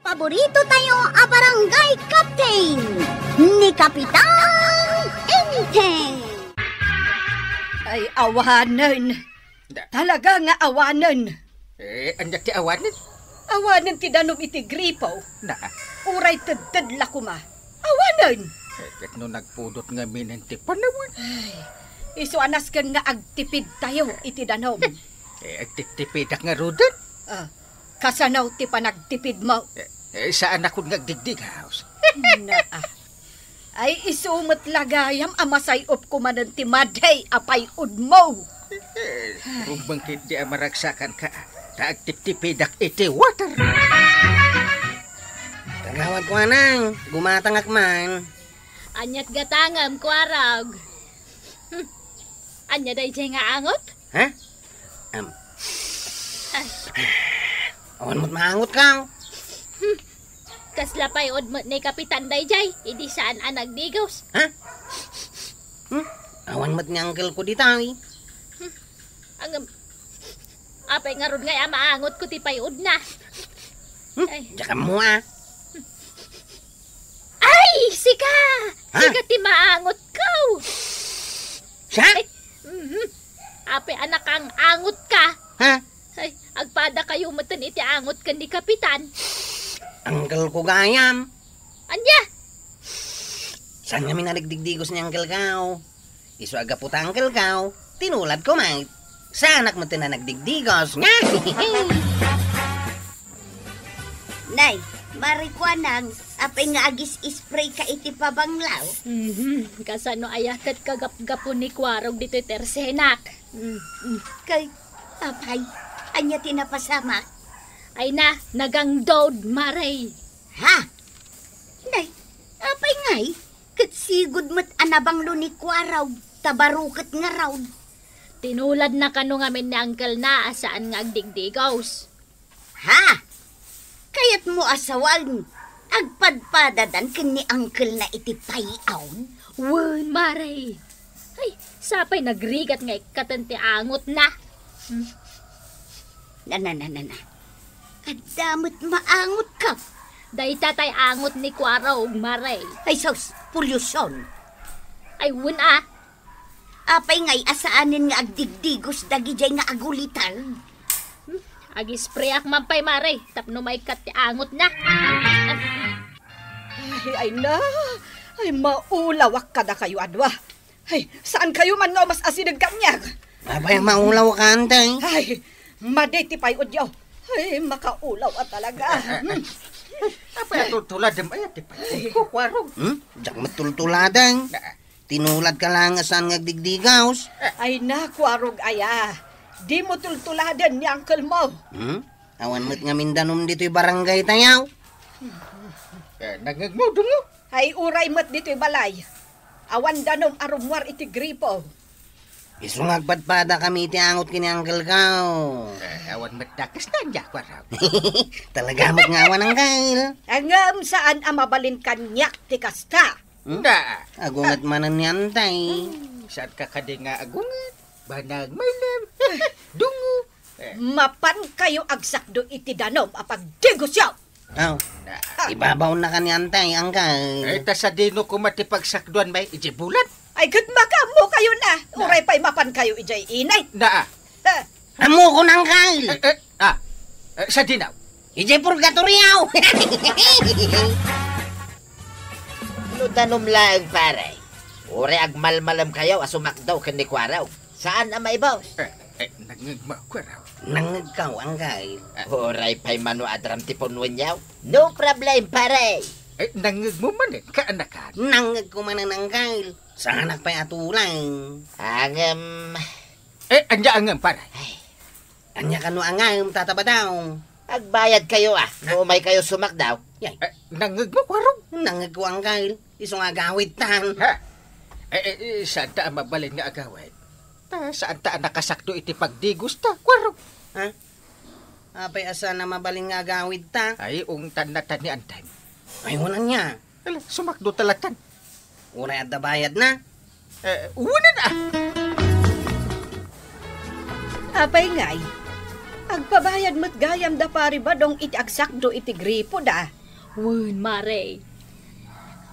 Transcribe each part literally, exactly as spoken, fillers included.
Paborito tayo a barangay captain, ni Kapitan Enteng. Ay, awanen. Da. Talaga nga awanen. Eh, ania ti awanen? Awanen ti danum iti gripo. Na. Uray tedded la koma. Awanen. Eh, ket no nagpudot ngamin ti panawen. Ay, isu a nasken nga agtipid tayo iti danum. Eh, agtitipidak ngaruden. Ah, kasano ti panagtipidmo? Eh, eh, saan akon nga agdigdigaos. Naa. Ay, isu met la gayam a masay-op ko manen ti madi a pay-udmo. Eh, rumbeng ketdi a maragsakanka, ta agtiptipidak iti water. Kagawad ko, anang, gumatangak man. Aniat gatangem, Kuarog? Hmm. Ania daydiay nga angot? Ha? Am. Ay. Awan met maangot ka. Hmm. Kasla pay-ud met ni Kapitan daydiay, idi saan a nagdigos. Ha? Hmm? Awan met ni uncle ko dita, eh. Hmm. Angem, apay ngarud ngay a maangot ko ti pay-udna? Hmm? Ay. Diak ammo, ah. Ay, sika! Ha? Sika ti maangot ko! Siak? Ay, mhm. Apay a nakaang-angot ka? Ha? Ay, agpada kayo meten iti angot ken ni Kapitan. Uncle ko gayam. Ania? Saan ngamin a nagdigdigos ni uncle ko? Isu a gapu ta uncle ko, tinulad ko met. Saanak meten a nagdigdigos. Nay, Mari Kuanang, apay nga agis-spray ka iti pabanglaw? Mhm, kasano aya ket kagapgapu ni Kuarog ditoy tersenak? Mm, mm. Kay, apay, ania ti napasamak? Ay na, nagangdod, Mari. Ha? Nay, apay ngay? Ket sigud met a nabanglo ni Kuarog, ta baruket ngarud. Tinuladna kano ngamin ni uncle na a saan nga agdigdigos. Ha? Kayatmo a sawen, agpadpadadan ken ni uncle na iti pay-ud? Wen, Mare. Ay, sapay nagrigat nga ikkaten ti angotna. Hmm. Na, na, na, na, na. Adda met maangot ka. Dayta tay angot ni Kuarog, Mare. Ay, sus, pollution. Ay, wen a. Apay ngay a saanen nga agdigdigos dagidiay nga agulitad? Hmm, agispreak man pay, Mare, tapno maikkat ti angotna. Ay, ay na. Ay, maulawak kadakayo a dua. Ay, saan kayo man nga umas-asideg kaniak? Apay, maulaw ka, Antay? Ay, madi ti pay-udyo. Ay, makaulaw a talaga. Hmm. Apay, tultuladem aya ti pay-udko, Kuarog? Hmm? Diak met tultuladem. Na, Tinulad ka lang a saan nga agdigdigaws. Ay na, Kuarog aya. Dimo tultuladen ni uncle mo. Hmm? Awan met ngamin danum ditoy barangay tayaw. Eh, nangngegmo, dungo? Ay, uray met ditoy balay. Awan danum a rummuar iti gripo. Isu nga agpadpada kami iti angot ken ni uncle ko. Eh, awan met dakes na, Kuarog. Talaga met nga awan, uncle. Ngem saan a mabalin kaniak ti kasta. Hmm? Da. Agunget manen ni Antay. Hmm, saan ka kadi nga agunget? Banag, my love. Dungo. Eh. Mapan kayo agsakdo iti danum a pagdigosyo. Aw, Da. Ibabaw na ka ni Antay, uncle. Eh, ta sadino koma ti pagsakduan, may iti bulan? Ay, ket makaammo kayo na. Da. Uray pay mapan kayo idiay init. Da. Ha. Ammo ko, uncle. Eh, eh, ah, eh, sadino? Idiay purgatorio! No danum laeng, pare. Uray agmalmalem kayo a sumakdo ken ni Kuarog. Saan a maibos? Eh, eh, nangngegmo, Kuarog. Nangngegko, uncle. Uray pay mano adram ti punwenyo. No problem, pare. Eh, nangngegmo manen, kaanakan. Nangngegko manen, uncle. Saanak pay a tuleng. Ngem. Eh, ania ngem, pare? Ay. Ania kano a ngem, Tata Badong? Agbayad kayo, ah. Ha? No umay kayo sumakdaw. Yay. Eh, nangngegmo, Kuarog? Nangngegko, uncle. Isu nga agawidtan. Ha? Eh, eh, eh, saanta a mabalin nga agawid? Ta, saanta a nakasakdo iti pagdigosta, Kuarog? Ha? Apay a saan a mabalin nga agawidta? Ay, ungtan na ta ni Antay. Ay, wen ania. Ala, sumakdo ta latan. Uray adda bayadna. Eh, unan, ah. Apay ngay, Agpabayad met gayam da Pari Badong iti agsakdo iti gripoda. Wen, Mare.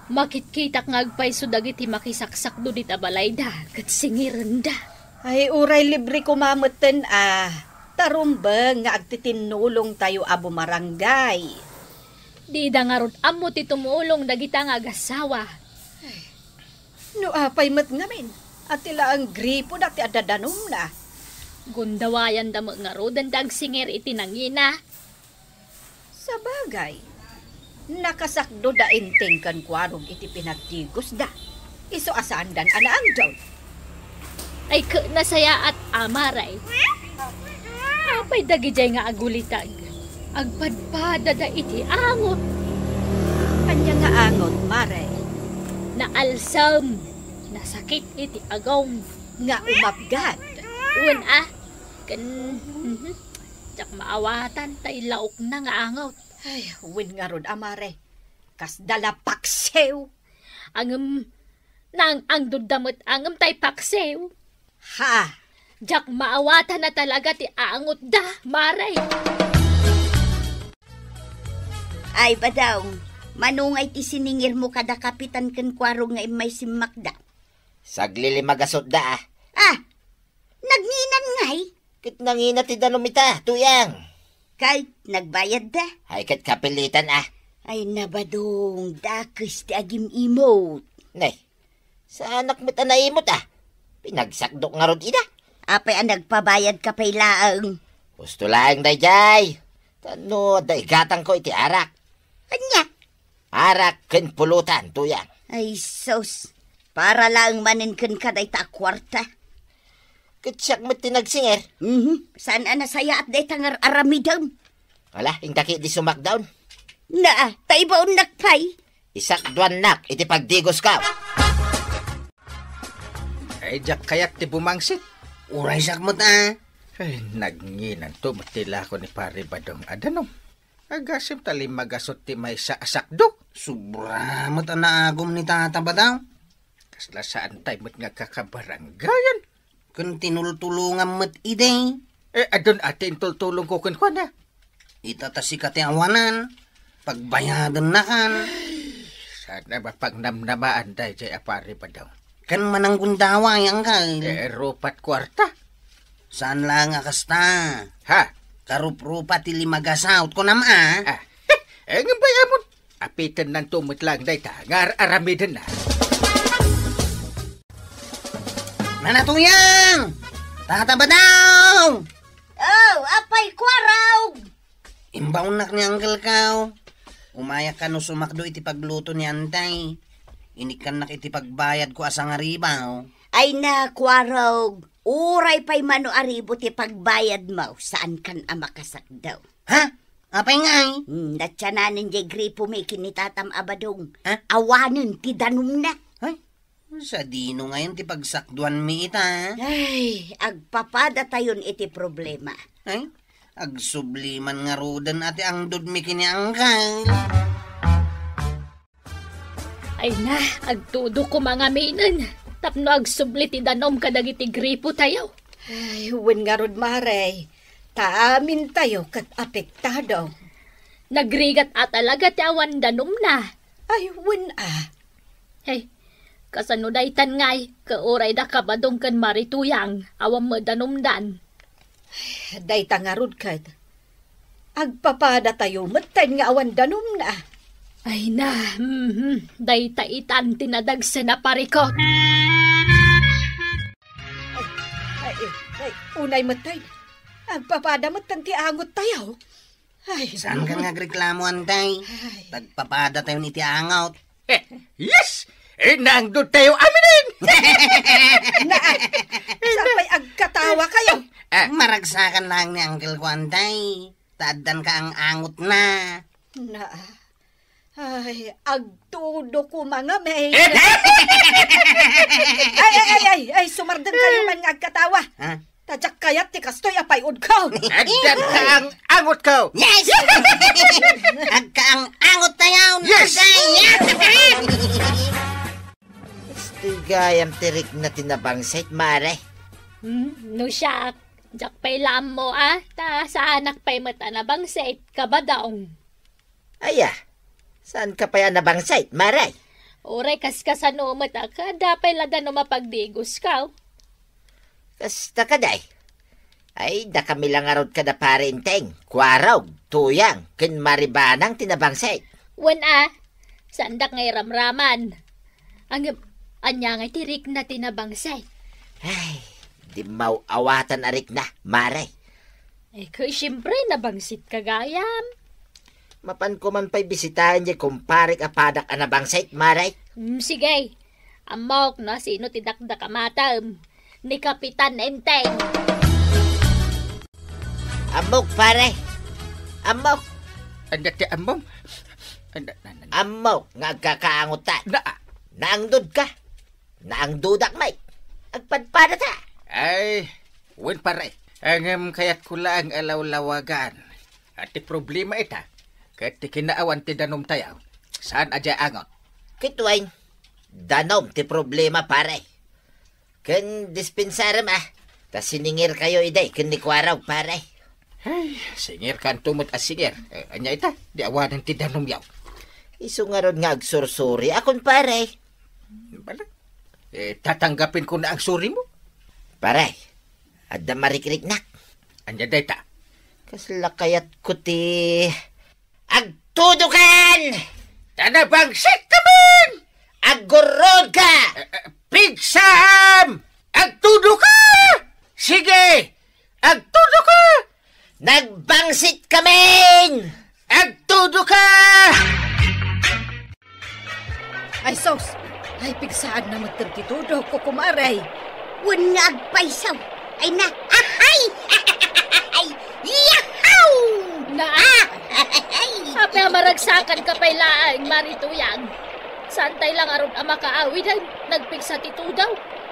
Makitkitak nga agpayso dagiti makisaksakdo dita balayda ket singirenda. Ay, uray libre koma metten a, ta rumbeng nga agtitinnulongtayo a bumarangay. Dida ngarud ammo ti tumulong dagita nga agassawa. Ay, no apay met ngamin, a ti laeng gripoda ti adda danumna. Gundawayanda met ngaruden ti agsingir iti nangina. Sabagay, nakasakdoda Enteng ken Kuarog iti pinagdigosda. Isu a saandan a naangdon. Ay, ket nasayaat a, Mare. Apay dagidiay nga agulitag? Agpadpadada iti angot. Ania nga angot, Mare? Naalsem. Nasakit iti agong. Nga umapgat. Wen a. Ken, mhm. Diak maawatan tay laokna nga angot. Ay, wen ngarud a, Mare. Kasda la paksiw. Ngem, naang-angdodda met ngem tay paksiw. Ha? Diak maawatan a talaga ti angotda, Mare. Ay, Badong, mano ngay ti siningirmo kada Kapitan ken Kuarog nga immay simmakda? Saglilimagasotda, a. Ah! Nagninan ngay? Ket nangina ti danum ita, Tuyang. Kay, nagbayadda? Ay, ket kapilitan, a. Ay, na, Badong, dakes ti agim-imot. Nay, saanak met a naimot, a. Pinagsakdok ngarud ida. Apay a nagpabayadka pay laeng? Husto laeng daydiay. Ta no adda igatangko iti arak. Ania? Arak ken pulutan, Tuyang. Ay, sus. Para laeng manen kenka dayta a kuarta. Ket siak met ti nagsingir. Mhm. Saan a nasayaat dayta nga ar-aramidem? Ala, inka ketdi sumakdaon. Naa, ta ibaonnak pay. Isakduannak iti pagdigosko. Ay, diak kayat ti bumangsit. Uray siak met, a. Ay, nagnginanto met ti lako ni Pari Badong a danum. Agasem ta limmagasot ti maysa a sakdo. Sobra met a naagum ni Tata Badong. Kasla saantay met nga kakabarangayan. Ken tinultulongam met idi. Eh, adun a ti intultulongko kenkuana. Ita ta sika ti awanan, pagbayadennakan. Saan a mapangnamnamaan daydiay a Pari Badong. Ken mananggundaway, anggal. Eh, rupat kuarta. Saan laeng a kasta. Ha? Karuprupa ti limagasaot, kunam a. Ah. Eh, ngem bay amon. Apitennanto met laeng dayta nga ar-aramidenna. Nana Tuyang! Tata Badong! Oh, apay, Kuarog! Imbaonnak ni Uncle Kao. Umayak kano sumakdo iti pagluto ni Antay. Inikkannak iti pagbayadko a sangaribaw. Ay na, Kuarog, uray pay mano a ribo ti pagbayadmo, saankan a makasakdo. Ha? Apay ngay? Hmm, natiananen jay gripo mi ken ni Tatam a Badong. Ha? Awanen ti danumna. Ay, sadino ngayen ti pagsakduanmi ita? Ay, agpapadatayon iti problema. Ay, agsubli man ngaruden a ti angdodmi ken ni Angkal. Ay na, agtudok koma ngaminen tapno agsubli ti danum kadagiti gripotayo. Ay, wen ngarud, Mare, ta amintayo ket apektado. Nagrigat a talaga ti awan danumna. Ay, wen a. Hey, kasano daytan ngay, ket uray daka Badong ken Mare Tuyang, awan met danumdan. Dayta ngarud ket, agpapadatayo metten nga awan danumna. Ay na, mhm, dayta itan ti nadagsen a parikut. Ay, ay, ay, ay, unay metten. Agpapada metten ti angottayo. Ay. Saankan nga agreklamo, Antay? Ay. Tagpapadatayon iti angot. Yes! Inangdodtayo aminen! Na, sapay agkatawakayo. Ah. Maragsakan laeng ni Uncle ko, Antay. Ta addan kaang-angotna. Na, ay, agtudok koma ngamin. Ay, ay, ay, ay, ay, sumardengkayo man nga agkatawa. Ha? Ta diak kayat ti kastoy a pay-odko. Addan kaang-angotko. Yes! Agkaang-angottayo. Yes! Yes! Istoy gayam ti rikna ti nabangsit, Mare. Hmm, no siak. Diak pay la ammo, a, ta saanak pay met a nabangsit, kabadong. Aya, saanka pay a nabangsit, Mare? Uray kaskasano met a, kada pay la danum a pagdigoska. Kasta kadi. Ay, dakami la ngarud kada Pare Enteng, Kuarog, Tuyang, ken Mare Banang ti nabangsit. Wen a, saandak nga iramraman. Ngem, ania ngay ti rikna ti nabangsit? Ay, di maawatan a rikna, Mare. Eh, ket siempre, nabangsitka gayam. Mapanko man pay bisitaen diay kumparek a padak a nabangsit, Mare. Mm, sige. Ammok no sino ti dakdak a matem. Ni Kapitan Enteng. Ammok, pare. Ammok. Anda ti ammom? Anda, na, na, na. Ammok nga agkakaangotan. Na. Naangdodka. Naangdodak met. Agpadpadata. Ay, wen, pare. Ngem kayatko laeng a lawlawagan. Ti problema ita, ket ti kinaawan ti danumtayo, saan a diay angot. Ket wen, danum ti problema, pare. Ken dispensarem, a, ta siningirkayo idi ken ni Kuarog, pare. Ay, singirkanto met a singir. Eh, ania ita? Di awanen ti danumyo. Isu ngarud nga agsursuriakon, pare. Bala? Eh, tatanggapenko na ang sorry mo. Pare, adda marikriknak. Ania dayta? Kasla kayatko ti agtudokan! Ta nabangsit kamin! Aggurodka! Eh, eh, pigsam! Agtudoka! Sige! Agtudoka! Nagbangsit kamin! Agtudoka! Ay, sus! Ay, pigsaanna met ti tudo, kukumare. Wen nga agpayso. Ay na. Ahay! Ay! Yahoo! Na, ah! Ahay! Apay a maragsakanka pay laeng, Mare Tuyang. Saantay la ngarud a makaawiden, nagpigsa ti tudo.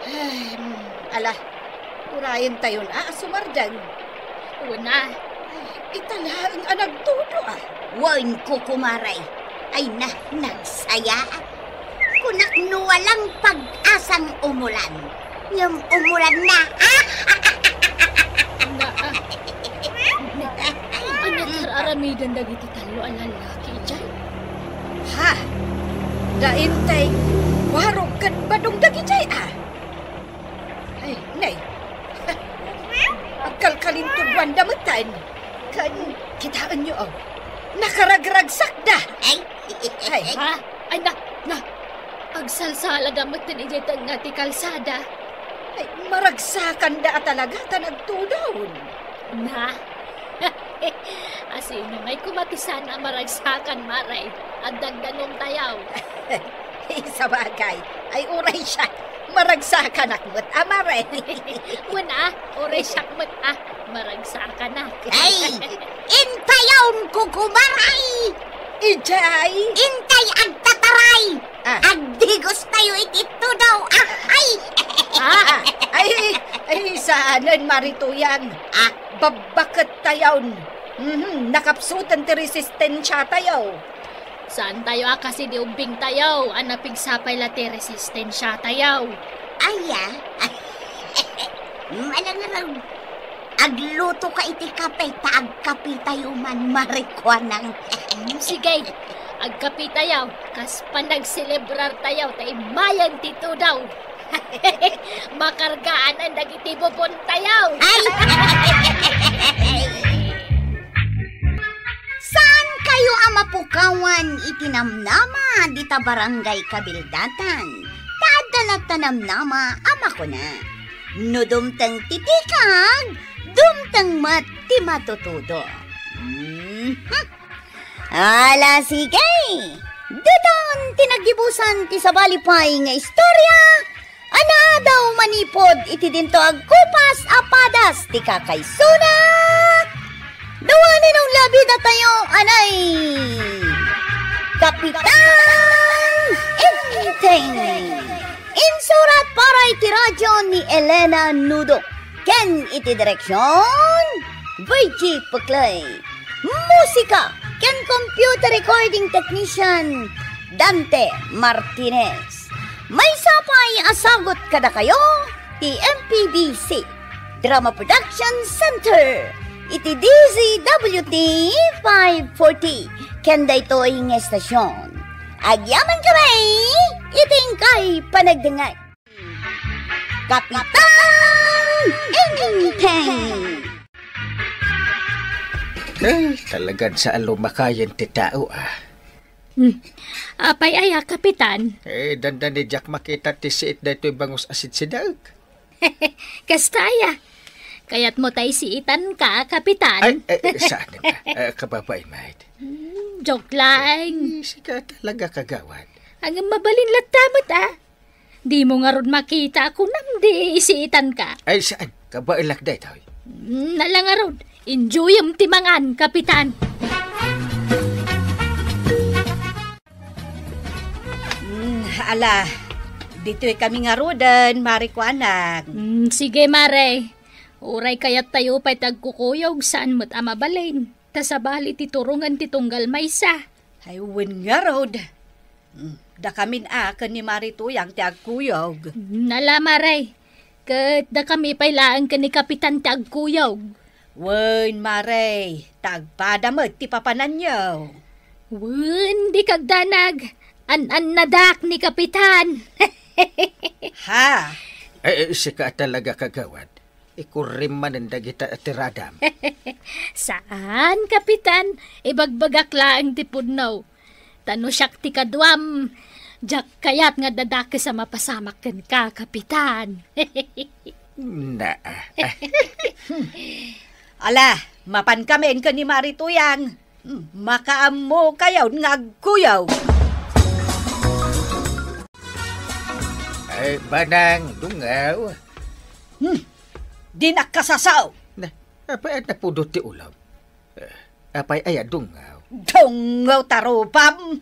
Ay, mm, ala, urayentayon a sumardeng. Wen a. Ay, ita laeng a nagtudo, a. Wen, kukumare. Ay na, nagsaya. Kunak no walang pag-asang umulan. Ngem umulan na. Na, a. Ania ti ar-aramiden dagiti tallo a lallaki idiay? Ha? Da Enteng, Kuarog ken Badong dagidiay, a. Ay, nay. Agkalkalintuduanda metten. Ken, kitaenyo, o. Nakaragragsakda. Ay. Ay. Ha? Ay, na, na. Agsalsalada metten idiay tengnga ti kalsada. Ay, maragsakanda a talaga ta nagtudon. Na? A, sino ngay koma ti saan a maragsakan, Mare? Agdagdanumtayo. Sabagay. Ay, uray siak. Maragsakanak met, a, Mare. Wen a, uray siak met, a, maragsakanak. Ay, intayom, kukumare! Idiay? Intay agtataray! A. Agdigostayo iti tudo. Ahay! A, ay, ay, saanen, Mare Tuyang. A. Babbakettayon. Mhm, nakapsuten ti resistensiatayo. Saantayo a kasi di ubbingtayo a napigsa pay la ti resistensiatayo. Aya? Malangrang. Aglutoka iti kape ta agkapetayo man, Mare Kuanang. Mm, sige, agkapetayo, kas panagselebrartayo ta immayen ti tudo. Makargaan dagiti bubontayo. Ay! Saankayo a mapukawan iti namnama dita barangay Kabildatan. Ta adda latta namnama a makuna, "No dumteng ti tikag, dumteng met ti matutudo." Mhm. Ala, sige! Daytan ti naggibusan ti sabali pay nga istorya a naadaw manipud iti dinto agkupas a padas ti kakaisuna. Dua ni nung labi datayo, anay! Kapitan Enteng! Insurat para iti radyo ni Elena Nudo ken iti direksion, Virgie Puclay. Musika ken computer recording technician, Dante Martinez. Maysa pay a sagut kadakayo ti M P B C. Drama Production Center iti D Z W T five forty ken daytoy nga estasion. Agyaman kami iti inkay panagdengngeg. Kapitan Enteng! Eh, talagan sa alumakayan ti tao, ah. Hmm. Apay aya, Kapitan? Eh, dandani diak makita ti siit daytoy bangus a sidsidaek. Kasta aya. Kayatmo tay siitan ka, Kapitan? Ay, eh, eh, saan ka? Eh, kababain, mate. Hmm, joke lang. Eh, sika talaga, kagawad. Ang mabalin latta met, ah. Dimo ngarud makita a kunam di isiitan ka. Ay, saan? Kabaelak daytoy. Mm, nala ngarud. Enjoyem ti mangan, Kapitan. Mm, ala, ditoy kami ngaruden, Mare Kuanang. Mm, sige, Mare. Uray kayat tayo pay ti agkukuyog, saan met a mabalin. Ta sabali ti turongen ti tunggal maysa. Ay, wen ngarud. Mm, dakamin a ken ni Mare Tuyang ti agkuyog. Nala, Mare. Ket dakami pay laeng ken ni Kapitan ti agkuyog. Wen, Mare, ta agpada met ti papananyo. Wen, di kagdanag. An-annadak ni Kapitan. Ha? Eh, eh, sika talaga, kagawad. Ikurrim manen dagita a tiradam. Saan, Kapitan. Ibagbagak laeng ti pudno. Ta no siak ti kaduam, diak kayat nga dadakes a mapasamak kenka, Kapitan. Na. Ala, mapankamin ken ni Mare Tuyang. Hmm, makaammokayon nga agkuyog. Ay, banang, dungaw. Hmm, dinak kasasao. Na, apay a napudot ti ulam? Eh, apay aya, dungaw? Dungaw ta rupam!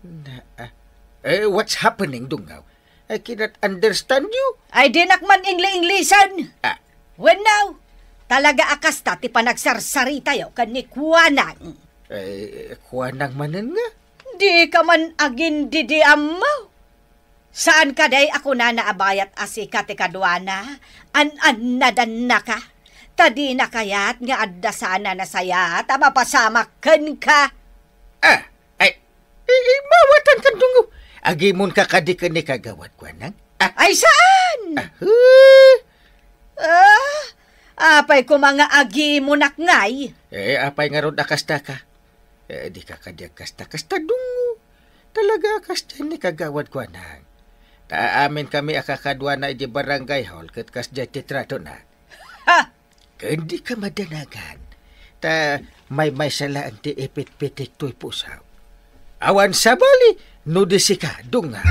Na, ah, eh, what's happening, dungaw? I cannot understand you. Ay, dinak man ingli-inglisen. Ah. Wenno, talaga a kasta ti panagsarsaritayo ken ni Kuanang. Eh, Kuanang manen nga? Di ka man agindidiammo. Saan kadi a kunana a bayat a sika ti kaduana? An-annadannaka? Ta dina kayat nga adda saan a nasayaat a mapasamak kenka. Ah, ay, i-, i-, mawatan kan dungaw. Agimonka kadi ken ni Kagawad Kuanang? Ah. Ay, saan? Ah, huh? Ah, apay koma nga agimonak ngay? Eh, apay ngarud a kasta ka? Eh, di ka kadi agkasta-kasta, dungaw. Talaga a kasta ni Kagawad Kuanang. Ta amin kami a kakaduana iti barangay hall ket kasdiay ti tratona. Ha! Ken di ka madanagan. Ta maymaysa laeng ti ipitpitik toy puso. Awan sabali no di sika, dungaw.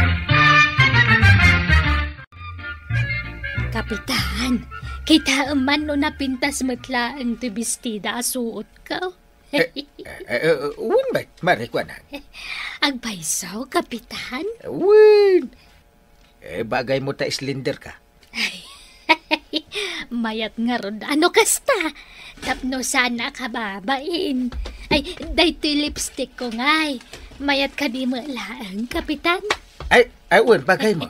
Kapitan, kitaem man no napintas met laeng ti bestida a suotko. Eh, eh, eh, wen met, Mare Kuanang. Agpayso, Kapitan? Wen. Eh, bagay mo ta slender ka. Mayat ngarud, ano kasta? Tapno saan a kababain. Ay, daytoy lipstick ko ngay. Mayat kadi met laeng, Kapitan? Ay, ay, wen, bagay mo.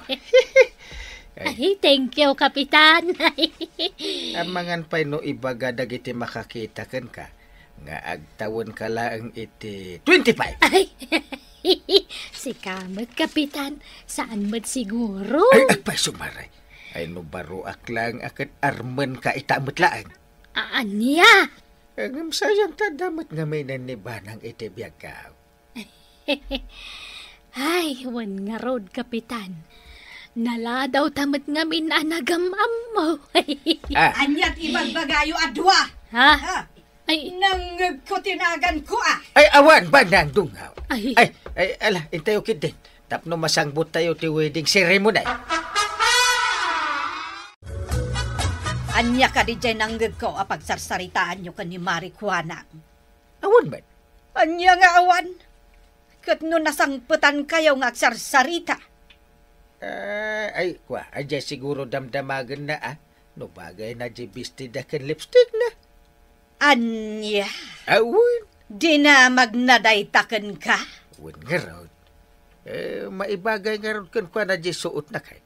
Ay, thank you, Kapitan. Amangan pay no ibaga dagiti makakita kenka nga agtawenka laeng iti twenty-five. Ay, sika met, Kapitan. Saan met siguro? Ay, agpayso, Mare. Ay, no baroak laeng a ket armenka ita met laeng. A-, ania? Ngem sayang ta adda met ngamin ni Banang iti biagko. Ay, wen ngarud, Kapitan. Naladaw ta met ngamin a nagam-ammo. Ah. Ania ti ibagbagayo a dua? Ha? Ha? Ay. Nangngegko ti naganko, ah. Ay, awan, Banang, dungaw. Ay. Ay, ay, ala, intayo ketdin. Tapno masangbottayo ti wedding ceremony. Ania kadi diay nangngegko a pagsarsaritaanyo ken ni Mare Kuanang? Awan met. Ania nga awan? Ket no nasangpetankayo nga agsarsarita? Ah, ay, kua, diay siguro damdamagenna, ah, no bagayna diay bestida ken lipstickna. Ania? Awan. Dinamagna dayta kenka? Wen ngarud. Eh, maibagay ngarud kenkuana diay suotna kay.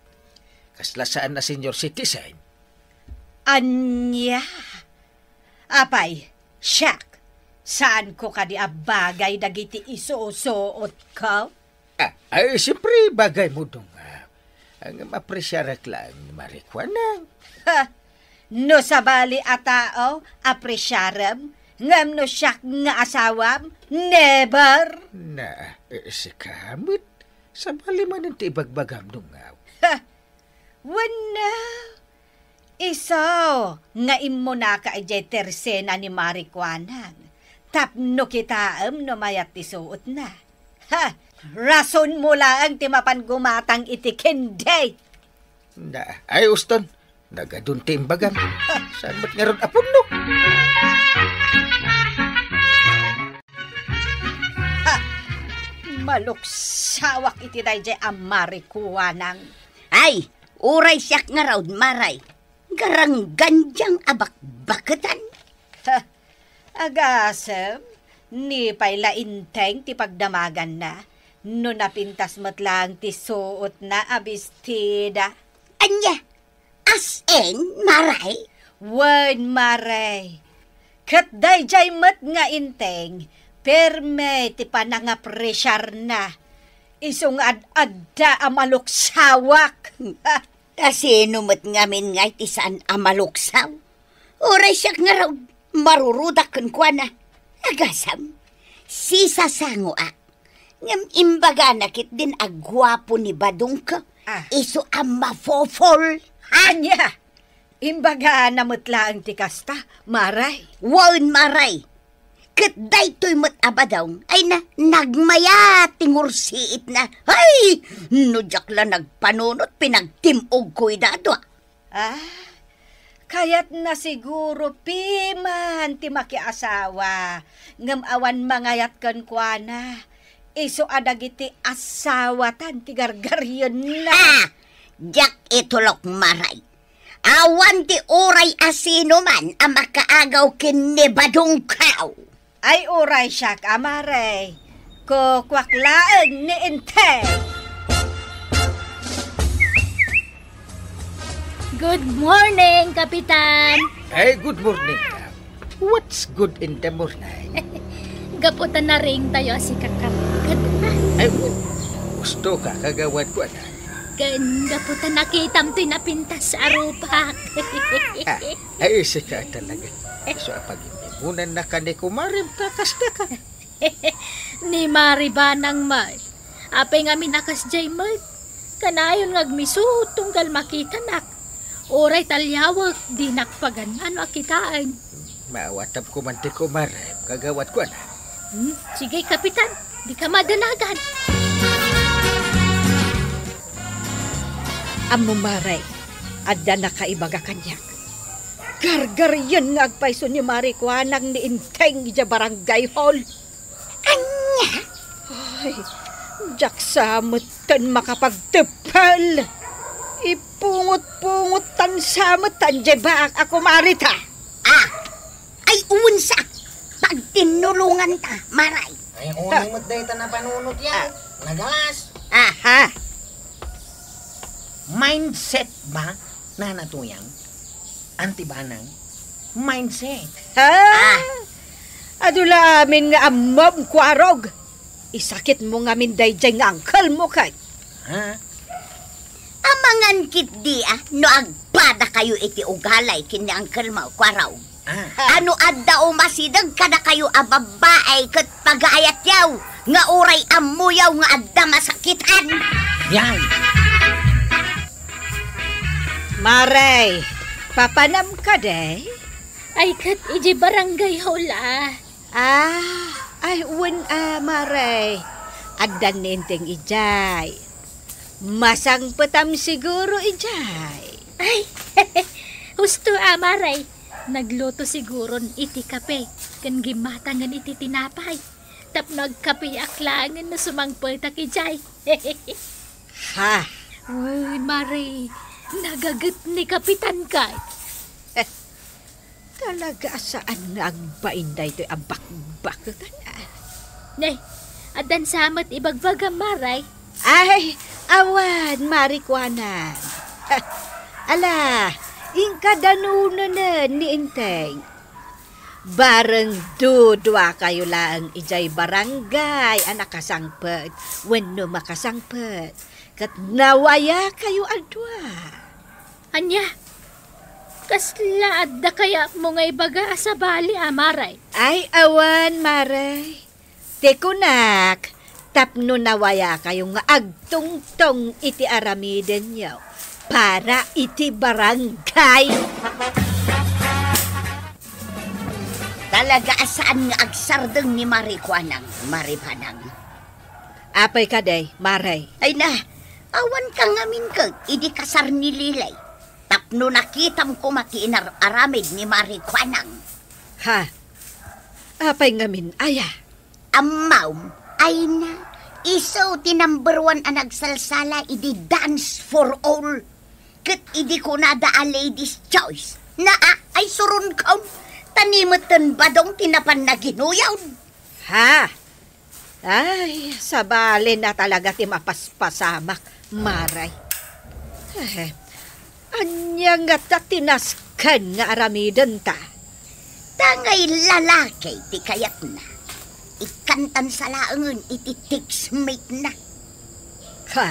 Kasla saan a senior citizen. Ania? Apay, siak, saanko kadi a bagay dagiti isusuotko? Ah, ay, siyempre, bagaymo, Dungaw. Ngem apresiarak laeng ni Mari Kuanang. Ha! No sabali a tao, apresiarem, ngem no siak nga asawam, never! Na, eh, sika met, sabali manen ti ibagbagam, Dungaw. Ha! Wenno, isu nga immunaka idiay tersena ni Mari Kuanang tapno kitaem no mayat ti suotna. Ha! Rasonmo laeng ti mapan gumatang iti kendi. Na, ay, uston, nagadun ti imbagam. Ha! Saan met ngarud a punno? Ha! Maluksawak iti daydiay a Mari Kuanang. Ay, uray siak ngarud, Maray. Garanggandiang a bakbaketan. Ha! Agasem, ni pay la inteng ti pagdamaganna, no napintas met laeng ti suotna a bestida. Ania? As in, Maray? Wen, Maray. Ket daydiay met nga inteng, perme ti panangapresiarna. Isu nga ad-adda a maluksawak. Kasino met ngamin ngay ti saan a maluksaw? Uray siak ngarud, marurudak kenkuana. Agasem, sisasangoak. Ngem imbagana ketdin a guapo ni Badongko. Ah. Isu a mafofol. Ha? Ania? Imbagana met laeng ti kasta, Maray. Wen, Maray. Ket daytoy met a Badong, ay na, nagmayat ti ngursiitna. Ay, no diak la nagpanunot, pinagtim-ogko ida a dua. Ah, kayatna siguro piman ti makiasawa, ngem awan mangayat kenkuana. Isu a dagiti asawatan ti gargarienna. Ah! Diak itulok, Maray. Awan ti uray a sinuman a makaagaw ken ni Badongko. Ay, uray siak, a Maray. Kukuak laeng ni Inte. Good morning, Kapitan! Ay, good morning, ma'am. What's good in the morning? Gapu ta naringtayo a sika ken, ken, Ay, gusto ka, kagawad ko, anak. Ken gapu ta nakitam toy napintas a rupak. Ah, ay, sika talaga. Isu a pagimbimunanna ken ni kumarem ta kasta ka. Ni Mari Banang met. Apay ngamin a kasdiay met? Kanayon nga agmisut tunggal makitanak. Uray taliawek, dinak pagan-ano a kitaen. Maawatam koman ti kumarem, kagawad ko, anak. Hmm, sige, Kapitan. Dika madanagan. Ammo, Maray, adda nakaibaga kaniak. Gargarien nga agpayso ni Mari Kuanang ni Inteng idiay barangay hall. Ania? Ay, diak sa metten makapagteppel. Ipungot-pungot tan sa metten diay baak a kumarita. Ah, ay, unsa? Pagtinnulonganta, Maray. Ay, unay met dayta napanunot yan. Ah. Nagalas. Aha. Mindset ba, Nana Tuyang? Auntie Banang? Mindset. Ha? Ah. Adu la amin nga ammom, Kuarog. Isakitmo ngamin daydiay nga uncle mo ket. Ha? Amangan ketdi a no agpadakayo iti ugalay ken ni uncle mo, Kuarog. Ah. A no adda umasideg kadakayo a babbai ket pagaayatyaw nga uray ammoyaw nga adda masakitan. Yan. Maray, papanam kadi? Ay, ket idiay barangay hall a. Ah, ay, wen a, Maray. Addan ni Inteng idiay. Masangpetam siguro idiay. Ay, husto a, Maray. Nagluto siguron iti kape ken gimmatangen iti tinapay. Tapno agkapeak laengen no sumangpetak idiay. Ha? Wen, Maray, nagaget ni Kapitan ket. Talaga a saan nga agbain daytoy a bakbaketan, a? Ne, addan sa met ibagbagam, Maray? Ay, awan, Mari Kuanang. Ala, Inka danonenen ni Enteng. Bareng duduakayo laeng idiay barangay a nakasangpet wenno makasangpet, ket nawayakayo a dua. Ania? Kasla adda kayatmo nga ibaga a sabali a, Maray? Ay, awan, Maray. Ti kunak, tapno nawayakayo nga agtungtong iti aramidenyo para iti barangay. Talaga a saan nga agsardeng ni Mari Kuanang, Mari Banang. Apay kadi, Maray? Ay na, awan ka ngamin ket idi kasar ni Lilay. Tapno nakitam koma ti inar-aramid ni Mari Kuanang. Ha? Apay ngamin aya? Ammom, ay na, isu ti number one a nagsalsala idi Dance for All. Ket idi kunada a ladies' choice, naa, ay suron kaon, ta ni metten badong ti napan naginuyod. Ha? Ay, sabali na talaga ti mapaspasamak, Maray. Eh, ania ngata ti nasken nga aramidenta? Tangay lalaki ti kayatna. Ikkantan sa laengen iti textmate na. Ha?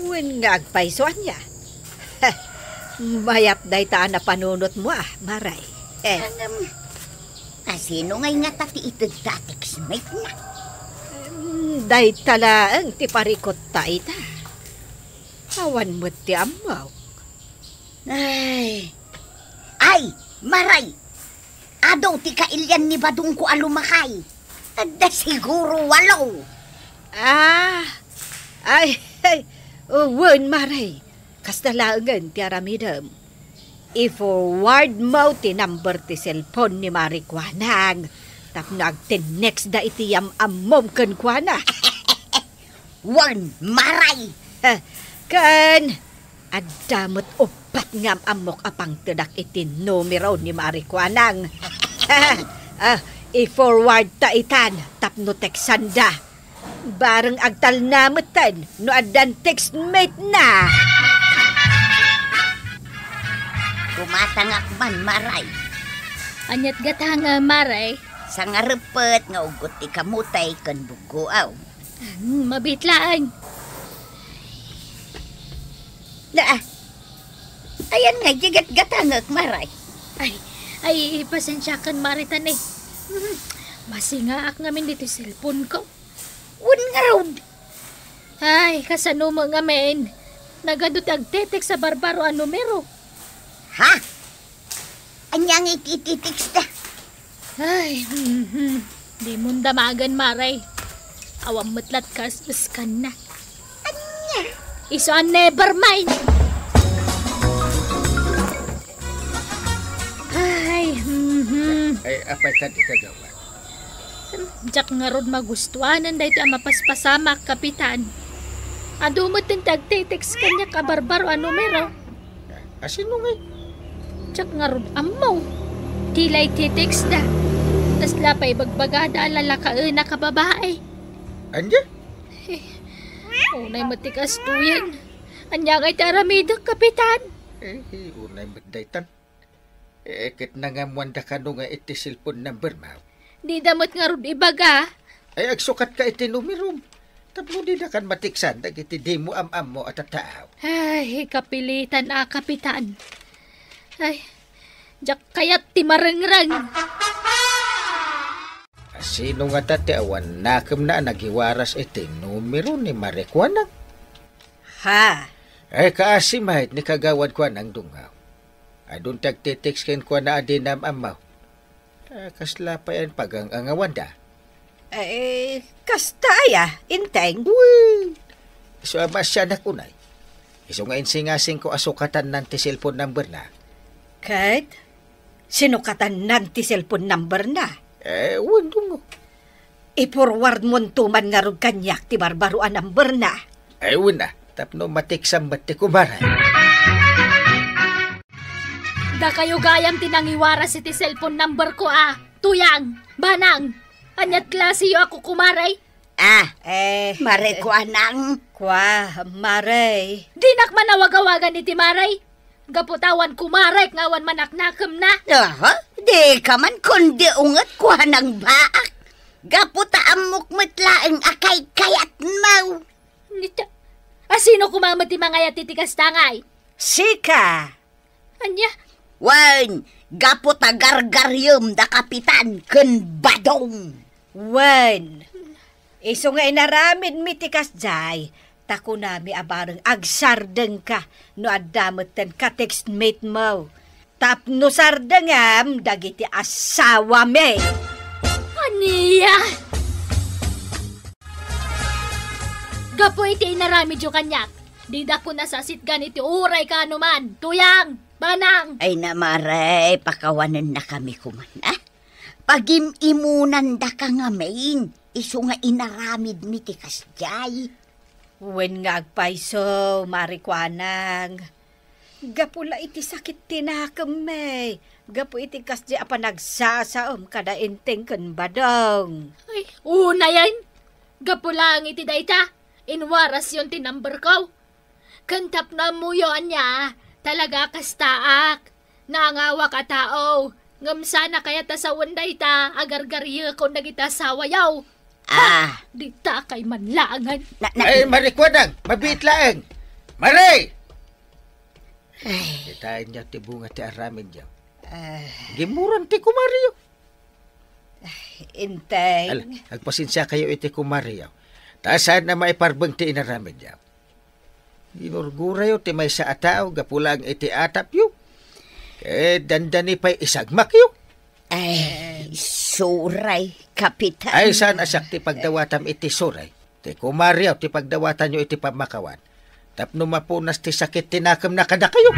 Wen nga agpayso ania? Mayat dayta a napanunotmo, a, Maray. Eh. Ngem, asino ngay ngata ti itedta a textmate na? Em, dayta laeng ti parikutta ita. Awan met ti ammok. Ay. Ay, Maray! Adu ti kailian ni badongko a lumakay. Adda siguro walo. Ah, ay, ay, wen, Maray. Kasta laengen ti aramidem. I-forward mo ti number ti cellphone ni Mari Kuanang tapno agtinext da iti yam-ammom kenkuana. Wen, Maray! Ken adda met uppat nga am-ammok a pangtedak iti numero ni Mari Kuanang. Ah, i-forward ta itan tapno textanda. Bareng agtalna metten no addan textmate na. Gumatangak man, Maray. Aniat gatang, Maray? Sangareppet nga uggot ti kamote ken buggoaw. Hmm, mabiit laeng. Na, ayan nga, gigatgatangek, Maray. Ay, ay, pasensiakan, Maray, tan, eh. Hmm, masingaak ngamin ditoy cellphone ko. Wen ngarud. Ay, kasano mo ngamin? Nagadu ti agtetext a barbaro a numero. Ha? Ania nga iti, iti text da? Ay, mhm. Di mo damagan, Maray. Awan met lat kas uskan na. Ania? Isu a never mind. Ay, mhm. Ay, apay kadi kagawad? Diak ngarud magustuanan daytoy a mapaspasamak, Kapitan. Adu met ti agtetext kaniak a barbaro a numero. Asino ngay? Diak ngarud ammo. Ti la iti text da. Kasla pay ibagbagada a lalakaenak a babae. Ania? Eh, unay met ti kastoyen. Ania ngay ti aramidek, Kapitan? Eh, unay met daytan. Eh, ket nangammuanda kano nga iti cellphone number mo? Dida met ngarud ibaga. Ay, agsukatka iti numerom. Tapno didakan mateksan dagiti dimo am-ammo a tattao. Ay, kapilitan a, Kapitan. Ay, diak kayat ti marengreng. Asino ngata ti awan nakemna a nagiwaras iti numero ni Mari Kuanang? Ha? Ay, kaasi met ni Kagawad Kuanang, Dungaw. Adun ti agtetext kenkuana a dinam-ammo. Ah, kasla pay a pagang-angawanda? Eh, kasta aya, Enteng? Wen, isu a maasianak unay. Isu nga insingasingko a sukatannan ti cellphone number na. Ket? Sinukatannan ti cellphone number na? Eh, wen, Dungaw. I-forward monto man ngarud kaniak ti barbaro a number na. Ay, wen a, tapno mateksan met ti kumare. Dakayo gayam ti nangiwaras iti cellphone number ko a. Tuyang, Banang, aniat klase yo a kukumare? Ah, eh, Mare eh, Kuanang. Kua, Mare. Dinak man awag-awagan iti Mare. Gapu ta awan kumarek nga awan manaknakemna. Aha, dika man kundi unget kuanang baak. Gapu ta ammok met laeng a kaykayatmo. Nita, asino koma met ti mangayat iti kasta ngay? Sika. Ania? Wen, gapu ta gargariem da Kapitan ken Badong. Wen, isu nga inaramidmi ti kasdiay, ta kunami a bareng agsardengka no adda metten ka-textmate mo. Tapno sardengam dagiti asawami. Ania? Gapu iti inaramidyo kaniak, didakon nasasitgan iti uray kaanoman. Tuyang, Banang! Ay, Mare, pakawanennakami koman, a? Pagim-imunandaka ngamin, isu nga inaramidmi ti kasdiay. Wen nga agpayso, Mare Kuanang. Gapu la iti sakit ti nakemmi, gapu iti kasdi a panagsasaom kada Enteng ken Badong. Ay, unayen! Gapu laeng iti dayta, inwarasyon ti number ko. Ken tapno ammoyo ania, talaga kastaak. Nangawak a tao, ngem saan a kayat a sawen dayta a gargariekon dagiti asawayo. Ah. Ha! Dita kay man laengen. Na, na, Ay, Mare Kuanang, mabiit laeng. Mare! Ay. Kitaenyo ti bunga ti aramidyo. Ah. Gimmuran ti kumareyo. Ay, Enteng. Ala, agpasensiakayo iti kumareyo. Ta saan a maiparbeng ti inaramidyo. Ginurgurayo ti maysa a tao gapu laeng iti atapyo. Ket dandani pay isagmakyo. Ay, suray, Kapitan. Ay, saan a siak ti pagdawatam iti suray? Ti kumareyo ti pagdawatanyo iti pammakawan. Tapno mapunas ti sakit ti nakemna kadakayo.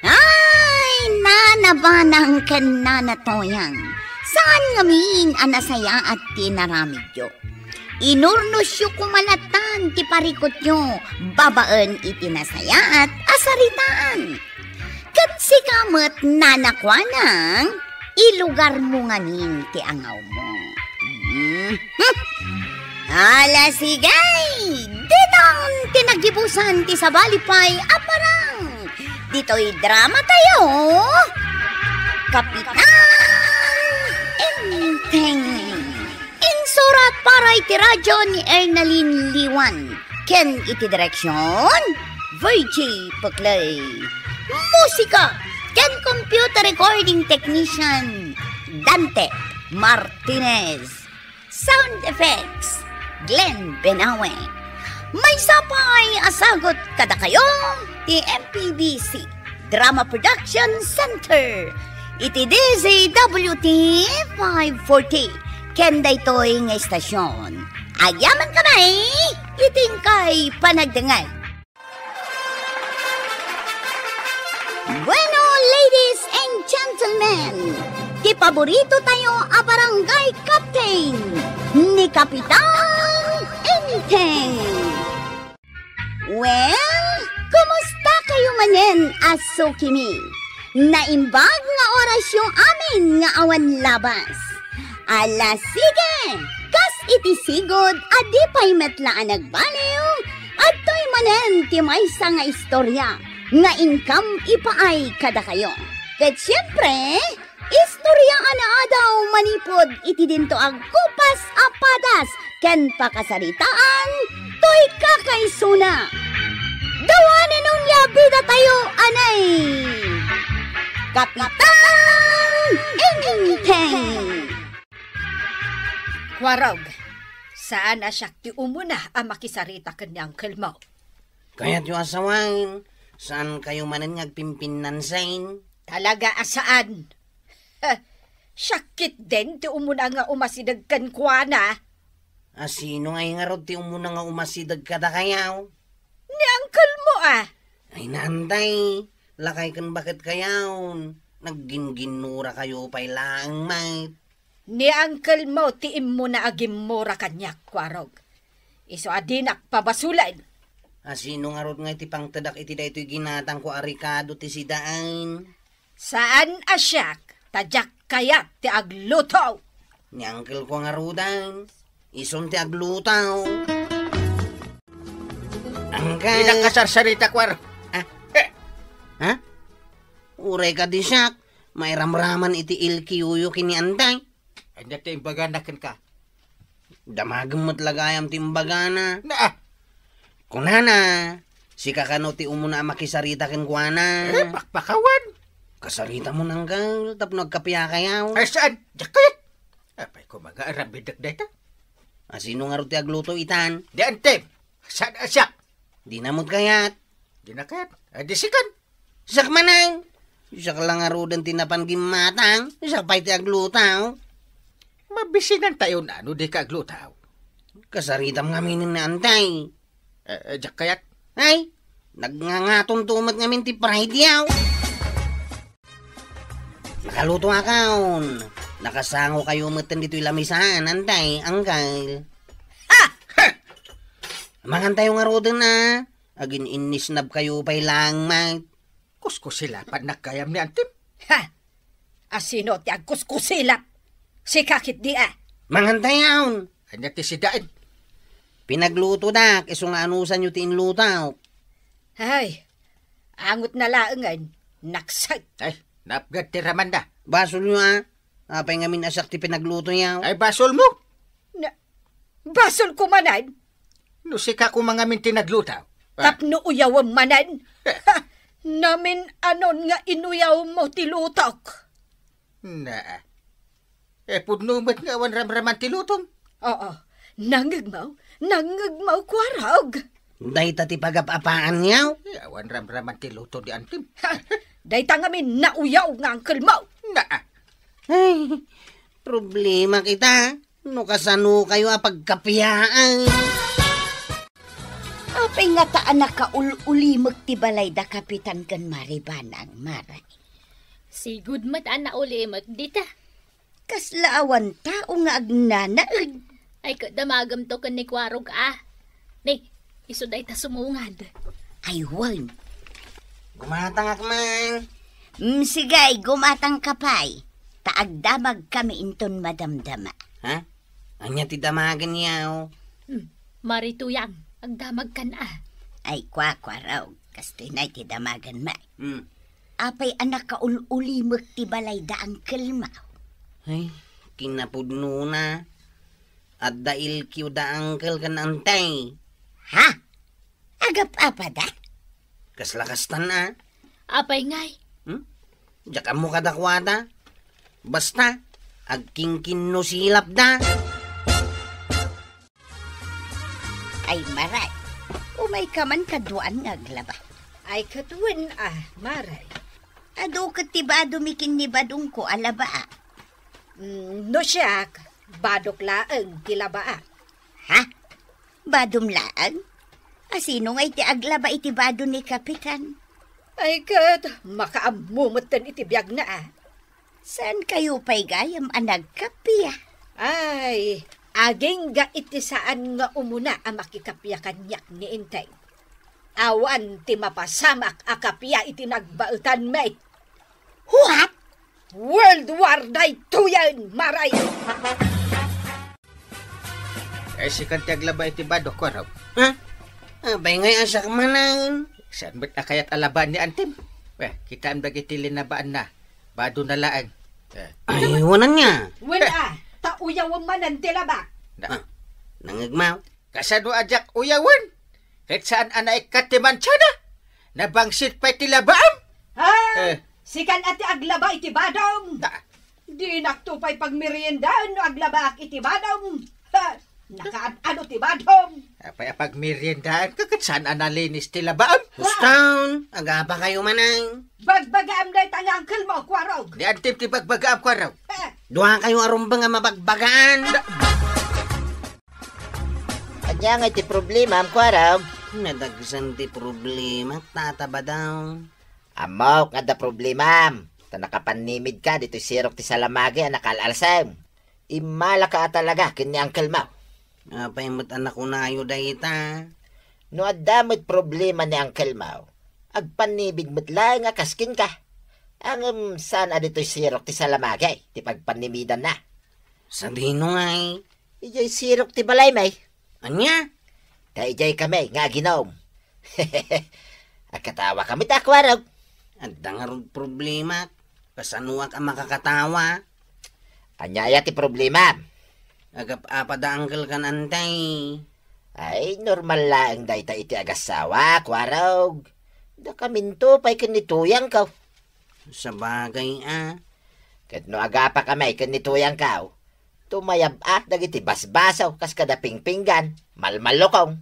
Ay, Nana Banang ken Nana Toyang, saan ngamin a nasayaat ti inaramidyo. Inurnosyo koma lattan ti parikutyo babaen iti nasayaat a saritaan. Ket sika met, Nana Kuanang, ilugarmo ngamin ti angawmo. Mhm. Ala, sige! Ditan ti naggibusan ti sabali pay a parang ditoy drama tayo, Kapitan Enteng. Insurat para iti radyo ni Ernalyn Liwan, ken iti direksion, Virgie Puclay. Musika ken computer recording technician, Dante Martinez. Sound effects, Glenn Benawe. Maysa pay a sagut kadakayo ti M P B C Drama Production Center iti D Z W T five forty ken daytoy nga istasyon. Agyamankami iti inkay panagdengngeg. Bueno, ladies and gentlemen, ti paborito tayo a barangay captain, ni Kapitan Enteng. Well, kumusta kayo manen a sukimi? Naimbag nga orasyo amin nga awan labas. Ala, sige! Kas iti sigud a di pay met la a nagbaliw, adtoy manen ti maysa nga istorya nga inkam ipaay kadakayo. Ket siempre, istorya a naadaw manipud iti dinto a gupas a padas ken pakasaritaan toy kakaisuna. Dawanen unay a bidatayo, anay! Kapitan Enteng! Kuarog, saan a siak ti umuna a makisarita ken ni uncle mo. Kayatyo a sawen, saan kayo manen nga agpimpinnansen? Talaga a saan. Siak ketdin ti umuna nga umasideg kenkuana. A sino ngay ngarud ti umuna nga umasideg kadakayo? Ni uncle mo a. Ay, naantay, lakay ken baket kayaw, nagginginnura kayo pay laeng met. Ni uncle mo ti immuna a gimmura kaniak, Kuarog. Isu a dinak pabasolen. A sino ngarud ngay ti pangtedak iti daytoy ginatangko a rikado ti sidaen? Saan a siak, ta diak kayat ti agluto. Ni uncle ko ngaruden, isun ti agluto. A, Dina kasarsarita, Kuwaro. Ah? Eh. Ha? Uray kadi siak, mairamraman iti L Q yo ken ni Antay. Ania ti imbagana kenka? Damagem met la gayam ti imbagana. Na, ah. Kunana, sika kano ti umuna a makisarita kenkuana. Eh, pakpakawan. Kasaritam, Angkel, tapno agkapiakayo. Ay, saan? Diak kayat. Apay ko nga arambidek dayta? Asino ngarud ti agluto itan? Di Antim. Saan a siak? Dina met kayat. Dina kayat? Ay, di sikan. Siak manen. Siak la ngaruden ti napan gimmatang. Siak pay ti agluto. Mabisinantayo nano dika agluto. Kasaritam ngamin ni Antay. Eh, eh, diak kayat. Ay, nagngangatonto met ngamin ti pride yaw. Nakalutoakon. Nakasangokayo metten ditoy lamisaan, Antay, Angkel. Ha! Mangantayo ngaruden a. Agin-innisnabkayo pay laeng met. Kuskusilapan gayam ni Antim. Ha! Asino ti agkuskusilap? Sika ketdi a. Mangantayon. Ania ti sidaen? Pinaglutodak, isu nga anusanyo ti inlutok. Ay, angot na laengen, nakset. Ay, naapgad ti ramanda. Basolyo a. Apay ngamin a siak ti pinaglutoyo? Ay, basolmo. Na, basolko manen? No sika koma ngamin ti nagluto. Ah. Tapno uyawem manen? Eh. Ha, namin-anon nga inuyawmo ti lutok. Na. Eh, pudno met nga awan ramraman ti lutom. Oo. Nangngegmo? Nangngegmo, Kuwarog? Dayta ti pagap-apaanyo? Eh, awan ramraman ti luto ni Antim. Ha, dayta ngamin nauyaw nga angkelmo. Na. Ay, problema kita. No kasanokayo a pagkapiaan. Apay ngata a nakaul-ulimek ti balay da Kapitan ken Maribanang, Maray? Sigud met a naulimek dita. Kasla awan tao nga agnanaed. Ay, ket damagemto ken ni Kuwarog a. Ni, isu dayta sumungad. Ay, wen. Gumatangak man. Mm, sige, gumatangka pay. Ta agdamagkami inton madamdama. Ha? Ania ti damagenyo? Hmm, Mari Tuyang, agdamagkan a. Ay, Kuwarog, kastoy na ti damagenmi. Hmm. Apay a nakaul-ulimek ti balay da angkelmo? Ay, kinapudnona. Adda L Q da angkel ken antay. Ha? Agap-apada? Kasla kastan a. Apay ngay? Hmm? Diak ammo kadakuada. Basta, agkinkinnusilapda. Ay, Maray, umayka man kaduaan nga aglaba. Ay, ket wen a, Maray. Adu ket ti badomi ken ni badongko a labaa. Mm, no siak, badok laeng ti labaa. Ha? Badom laeng? Asino nga iti aglaba iti bado ni Kapitan? Ay, ket makaammo metten iti biagna a. Saan kayo pay gayam a nagkappia? Ay, agingga iti saan nga umuna a makikappia kaniak ni Enteng. Awan ti mapasamak a kappia iti nagbaetanmi. What? World War daytoyen, Maray! Ay, sikan ti aglaba iti bado, Kuwarog. Ha? Apay ngay a siak manen? Saan met a kayat a labaan ni Antim? Eh, kitaem dagiti linabaanna. Bado na laeng. Eh. Ay, wanan nga. Wen a, ta uyawem manen ti labak. Na. Ah, nangngegmo? Kasano a diak uyawen? Ket saan a naikkat ti mansiana? Nabangsit pay ti labaam? Ha? Eh. Sikan a ti aglaba iti badom? Ta. Dinakto pay pagmeriendaen no aglabaak iti badom. Ha? Nakaad-ado ti badom. Apay a pagmeriendaen? Ket saan a nalinis ti labaam? Kuston, agapa kayo manen. Bagbagaam dayta nga angkelmo, Kuwarog. Ni Antim ti bagbagaam, Kuwarog. Eh. Dua kayo a rumbeng a mabagbagaan. Ania nga iti problema, Kuwarog? Nadagsen ti problema, Tata Badong. Ammok nga adda problemam. Ta nakapannimidka ditoy sirok ti salamagi a nakal-alsem. Immalaka a talaga ken ni angkelmo. Apay met a nakunayo dayta? No adda met problema ni angkelmo, agpannibid met laeng a kas kenka. Ngem saan a ditoy sirok ti salamagi ti pagpannimidanna. Sadino ngay? Idiay sirok ti balaymi. Ania? Ta idiay kami nga aginom. Agkatawa kami ta, Kuarog. Adda ngarud problema. Kasanoak a makakatawa? Ania aya ti problema? Agap-apada, Uncle, ken Antay. Ay, normal laeng dayta iti agassawa, Kuarog. Dakaminto pay ken ni Tuyangko. Sabagay a. Ket no agapakami ken ni Tuyangko, tumayab-a dagiti basbaso kas kada pingpinggan, malmallukong.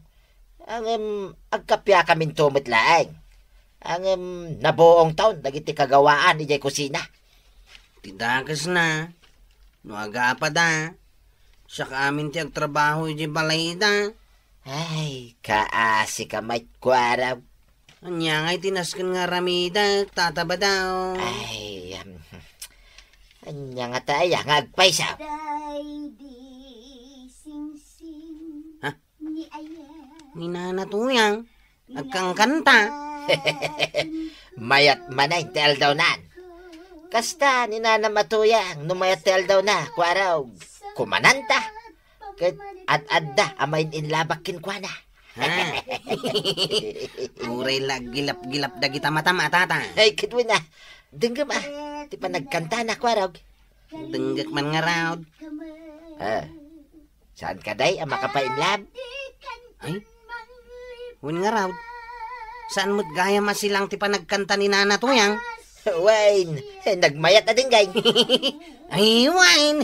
Ngem agkapiakaminto met laeng. Ngem nabuongton dagiti kagawaan idiay kusina. Ti dakesna, no agapad a, siak amin ti agtrabaho idiay balayda. Ay, kaasika met, Kuarog. Ania ngay ti nasken nga aramidek, Tata Badaw? Ay, um, ania ngata aya nga agpayso? Daydi singsing Ha? Ni aya. Ni Nana Tuyang, agkankanta. Mayat manen ti aldawnan. Kasta ni Nanam a Tuyang, no mayat ti aldawna, Kuarog, kumananta. Ket ad-adda a main-inlabak kenkuana. Ha? Uray la aggilap-gilap dagita matam a, Tata. Ay, ket wen a. Denggem a, ti panagkantana, Kuarog. Denggek man ngarud. Ah. Saan ka, day, a makapainlab? Ay? Wen ngarud. Saan met gayam a silang ti panagkanta ni Nana Tuyang? Wen, nagmayat a denggem. Ay, wen.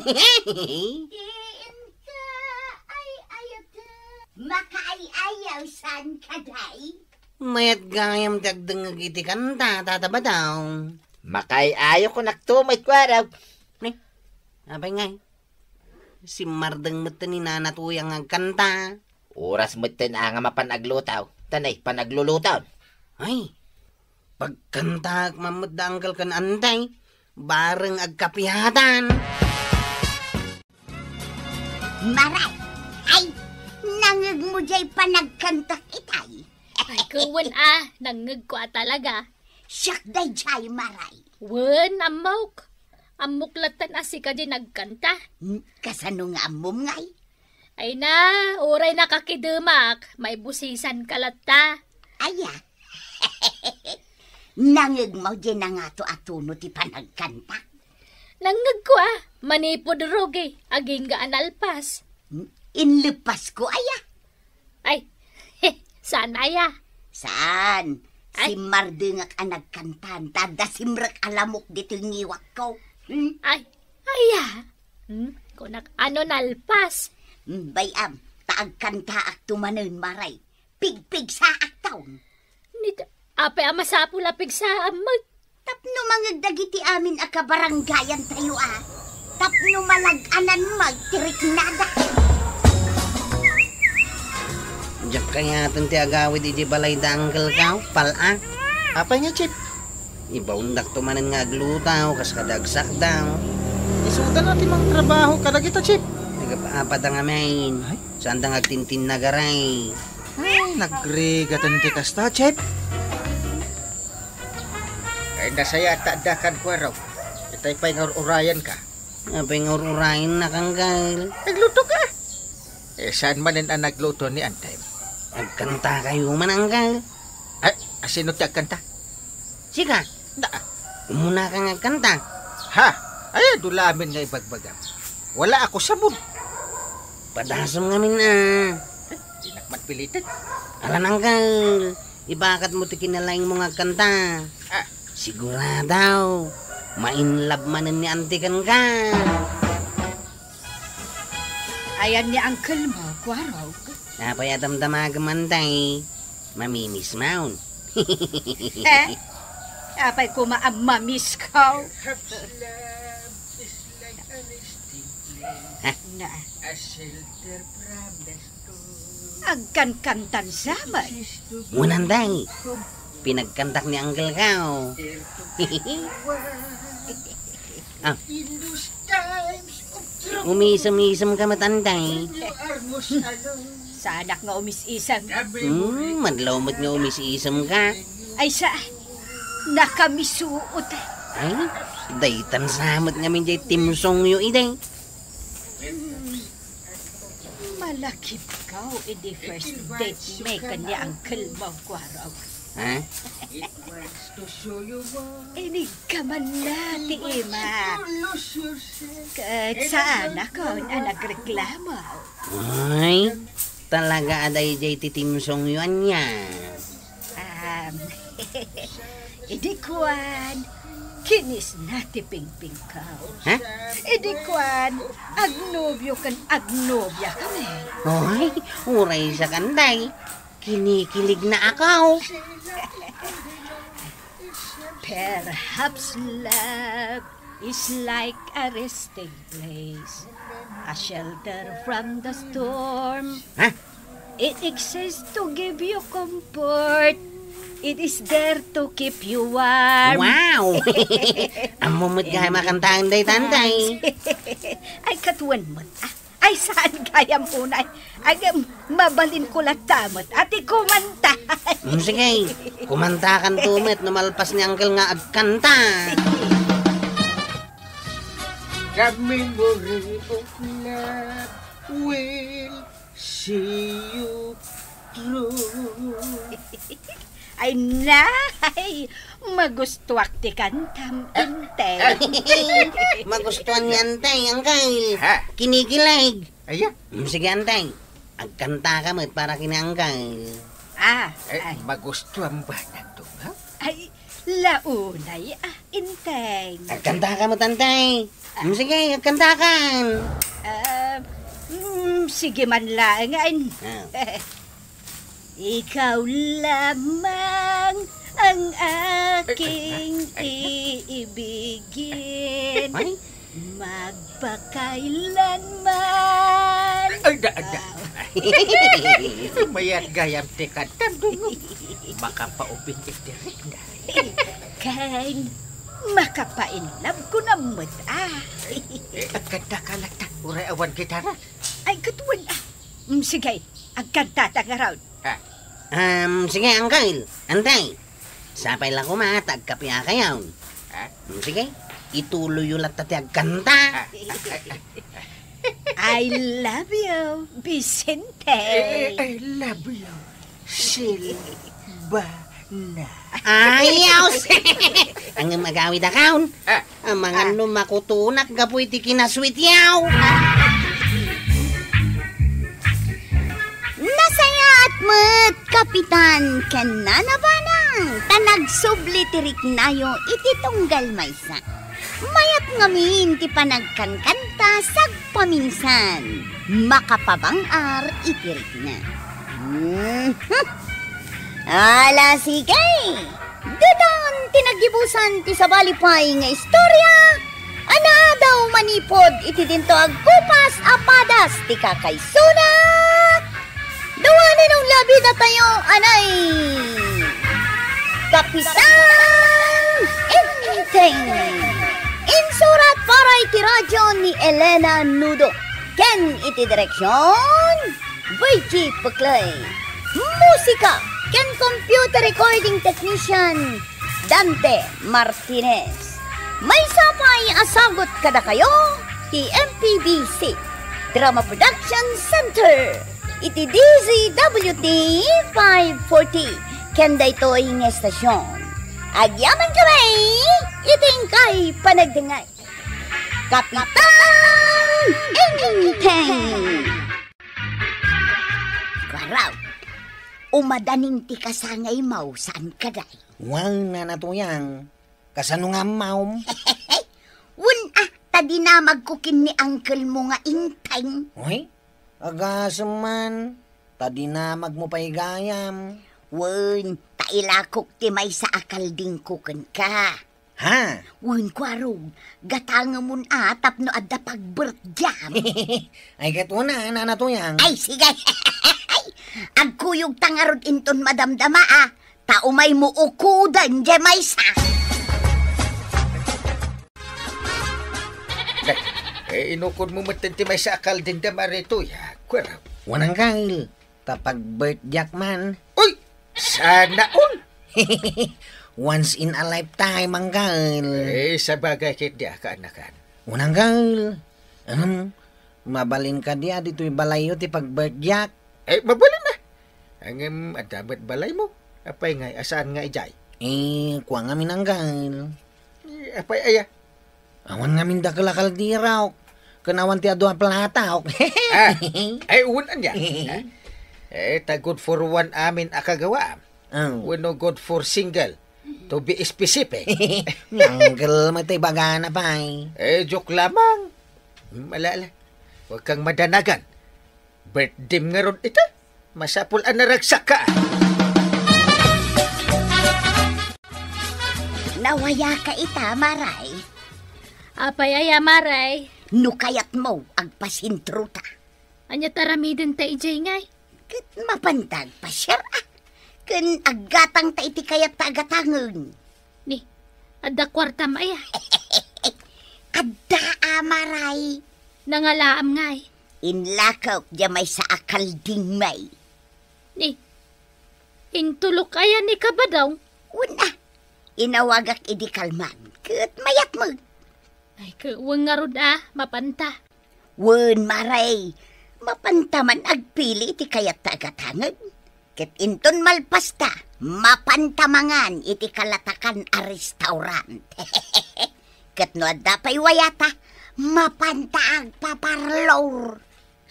Makaay-ayaw, saan ka, day? Mayat gayam ti agdengngeg iti kanta, Tata Badaw. Makaay-ayaw ko naktumay, Kuarog. Ni, apay ngay? Simmardeng metten ni Nana Tuyang nga agkanta. Oras metten a nga mapan agluto, ta nay panagluluto. Ay, pagkantaak man met da Uncle ken Antay, bareng agkapiatan. Maray, ay, nangngegmo jay panagkantak itay? Ay, wen a, nangngegko a talaga. Siak dayjay, Maray. Wen, ammok. Ammok latta a sika di nagkanta. Hmm, kasano nga ammom ngay? Ay na, uray nakakidemak, maibusisanka latta. Aya. Nangngegmo di nangato a tono ti panagkanta? Nangngegko a, manipud rugi, agingga a nalpas. Hmm, inlepasko aya? Ay, saan aya? Saan? Ay. Simmardengak a nagkantan, ta adda simrek a lamok ditoy ngiwatko. Hmm? Ay, aya? Hmm? Kunak, ano nalpas? Hmm, bay-am, ta agkantaak to manen, Maray. Pigpigsaak ton. Nit-, apay a masapul a pigsaam met? Tapno mangeg dagiti amin a kabarangayantayo a. Tapno malag-anan met ti riknada. Diak kayaten ti agawid iti balay da Uncle Kao, pal-a. Apay nga, Chief? Ibaondakto manen nga agluto, kas kada agsakdaw. Isuda na ti mangtrabaho kadagita, Chief. Nagap-apada ngamin. Ay? Saanda nga agtintinnagaray. Ay, nagrigaten ti kasta, Chief. Ay, nasayaat ta adda kan Kuarog. Itay pay nga ur-urayan ka. Apay nga ur-urayan na, Uncle? Nagluto ka? Eh, saan manen a nagluto ni Antay? Agkanta kayo man, Uncle. Ay, asino ti agkanta? Sika? Da. Umuna ka nga agkanta. Ha? Ay, adu la amin nga ibagbagam. Wala ako sabon. Padasem ngamin a. Eh, dinak man pilitan. Alan, Uncle, ibakatmo ti kinalaingmo nga agkanta. Ah. Sigurado, ma-in love manen ni Auntie kenka. Ayan ni Uncle mo, Kuarog. Apay a damdamagem, Antay? Mamiss maon. Eh? Apay koma a mamiss ko? Perhaps love is like a resting place. Ha? Na. A shelter from the storm. Agkankantan sa met. Wen, Antay. Pinagkantak ni Uncle Kao. Ah. Umisem-isem ka met, Antay. Saanak nga umis-isem. Hmm, madlaw met nga umis-isem ka. Ay, sa, nakamisuot. Ay, daytan sa met ngamin jay timsongyo, idi. Malakipkaw idi first date mi ken ni uncle mo, Kuarog. Ha? Inigkamanna ti imak. Ket saanakon a nagreklamo. Ay, talaga a daydiay ti timsongyo ania? Um, idi kuan, kinisna ti pingpingko. Ha? Idi kuan, agnobio ken agnobiakami. Oy, uray sa kanday. Kinikiligna ako. Perhaps love is like a resting place, a shelter from the storm. Ha? It exists to give you comfort. It is there to keep you warm. Wow! Ammo met gayam a kantaen dayta, Tay. Ay, ket wen met, ah. Ay, saan gayam unay? Ay, mabalinko latta met a ti kumanta. Mm, sige, kumantakanto met no malpas ni Uncle nga agkanta. The memory of love will see you through. Ay, nay! Magustuak ti kantam, Inteng. Magustuan ni Antay, Angkal. Ha? Kinikilig. Aya? Mm, sige, Antay. Agkantaka met para kina Angkal. Ah, Eh, ay. Magustuan ba ng tungaw? Ay, launay, ah, Inteng. Agkantaka met, Antay. Mm, sige, agkantakan. Ah, mm, sige man laeng, ay. Ah. Ikaw lamang ang aking iibigin. Ay. Magpakailanman. Ay, da, da. Mayat gayam ti kantam, Dungog. Makapaubing iti rikna. Ken, makapainlove ko na met, ah. Eh, agkanta ka latta, uray awan gitara. Ay, ket wen, ah. Mm, sige, agkanta ta ngarud. Ha? Um, sige, Uncle. Antay. Sapay la koma ta agkapiakayon. Ha? Um, sige, ituloyyo latta ti agkanta. Ha? I love you, Vicente. Eh, I love you, Silvana. Ayaw! Ang agawid akon. Ah, Amangan ah. No makutunak gapu iti kinasweet yaw. Nasayaat met, Kapitan, ken Nana Banang, ta nagsubli ti riknayo iti tunggal maysa. Mayat ngamin ti panagkankanta sagpaminsan. Makapabang-ar iti rikna. Hmm. Ala, sige! Daytan ti naggibusan ti sabali pay nga istorya a naadaw manipud iti dinto agkupas a padas ti kakaisuna. Dawanen ong labidatayo anay Kapitan Enteng. Insurat para iti radyo ni Elena Nudo. Ken iti direksyon, Virgie Puclay. Musika ken computer recording technician, Dante Martinez. Maysa pay a sagut kadakayo ti M P B C Drama Production Center iti D Z W T five forty ken daytoy nga estasion. Agyaman kami iti inkay panagdengngeg. Kapitan Enteng! Kuarog, umadanin ti kasangaymo, saan kadi? Wen, Nana Tuyang, kasano nga ammom? Wen, ah, ta dinamagko ken ni uncle mo nga Enteng. Uy, agasem man, ta dinamagmo pay gayam. Wen, ta ilakok ti maysa a kaldingko kenka. Ha? Wen, Kuarog, gatangemon a tapno adda pagbirthday-am. Ay, ket una, Nana Tuyang. Ay, sige. Agkuyogta ngarud inton madamdama, a. Ta umaymo ukoden diay maysa. Day, eh, inukodmo met ti maysa a kaldingdam a ditoy, a, Kuarog. Wen, uncle. Ta pag-birthday-ak man. Uy! Sana all! Once in a lifetime, uncle. Eh, sabagay ket di a kaanakan. Wen, uncle. Ahem, Mabalin kadi a ditoy balayyo ti pag-birthday-ak? Eh, mabalin a. Ngem adda met balaymo. Apay ngay a saan nga idiay? Eh, kua ngamin anggal. Eh, apay aya? Awan ngamin dakel a kaldero. Ken awan ti adu a plato. Ah, ay, wen ania. Eh, ta good for one amin a kagawaam. Oh. Wenno good for single. To be specific. Anggal met ti ibagana pay. Eh, joke lamang. Hmm, ala, ala. Huwag kang madanagan. Birthday-m ngarud ita. Masapul a naragsakka. Nawayaka ita, Maray. Apay aya, Maray? No kayatmo, agpasentrota. Ania ti aramidenta idiay ngay? Ket mapanta agpasiar, a. Ken aggatangta iti kayatta a gatangen. Ni, adda kuartam aya? Adda, a, Maray. Nangalaam ngay? Inlakok diay maysa a kalding, May. Ni, intulok aya ni Kabadong? Wen a. Inawagak idi kalman, ket mayat met. Ay, ket wen ngarud a, mapanta. Wen, Maray, mapanta man agpili iti kayatta a gatangen. Ket inton malpasta, mapanta mangan iti kalatakan a restaurant. Ket no adda pay wayata, mapanta agpaparlor.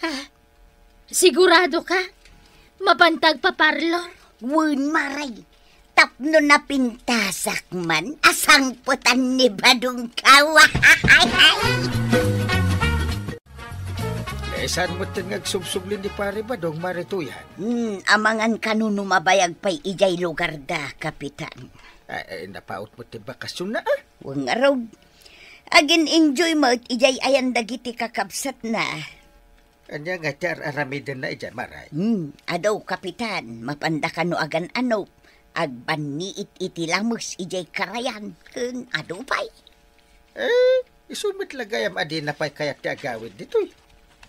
Ha? Sigurado ka? Mapanta agpaparlor? Wen, Maray. Tapno napintasak man a sangpetan ni Badong kawa. Eh, saan met nga agsubsubli ni Pare Badong, Mare Tuyan? Hmm, amangan kano no mabayag pay idiay lugarda, Kapitan. Ay, ay, napaut met ti bakasyon na, a. Wen ngarud. Agin-enjoy met idiay ayan dagiti kakabsatna. Ania ngay ti ar-aramidenna idiay, Maray? Hmm, adu, Kapitan, mapanda kano agan-anop, agbanniit iti lames idiay karayan, ken adu pay. Eh, isu met la gayam a dina pay kayat ti agawid ditoy.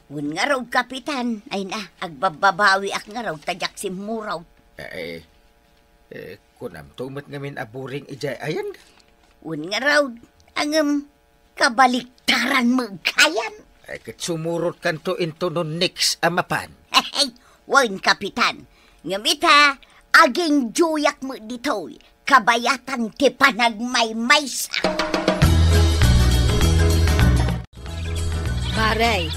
Wen ngarud, Kapitan, ay na, agbabbabawiak ngarud ta diak simmurot. Eh, eh, kunamto met ngamin a boring idiay ayan. Wen ngarud, ngem kabaliktaran met gayam. Ay, ket sumurot kanto intono next a mapan. Wen, Kapitan. Ngem ita, aginjoyak met ditoy, kabayatan ti panagmaymaysa. Maray,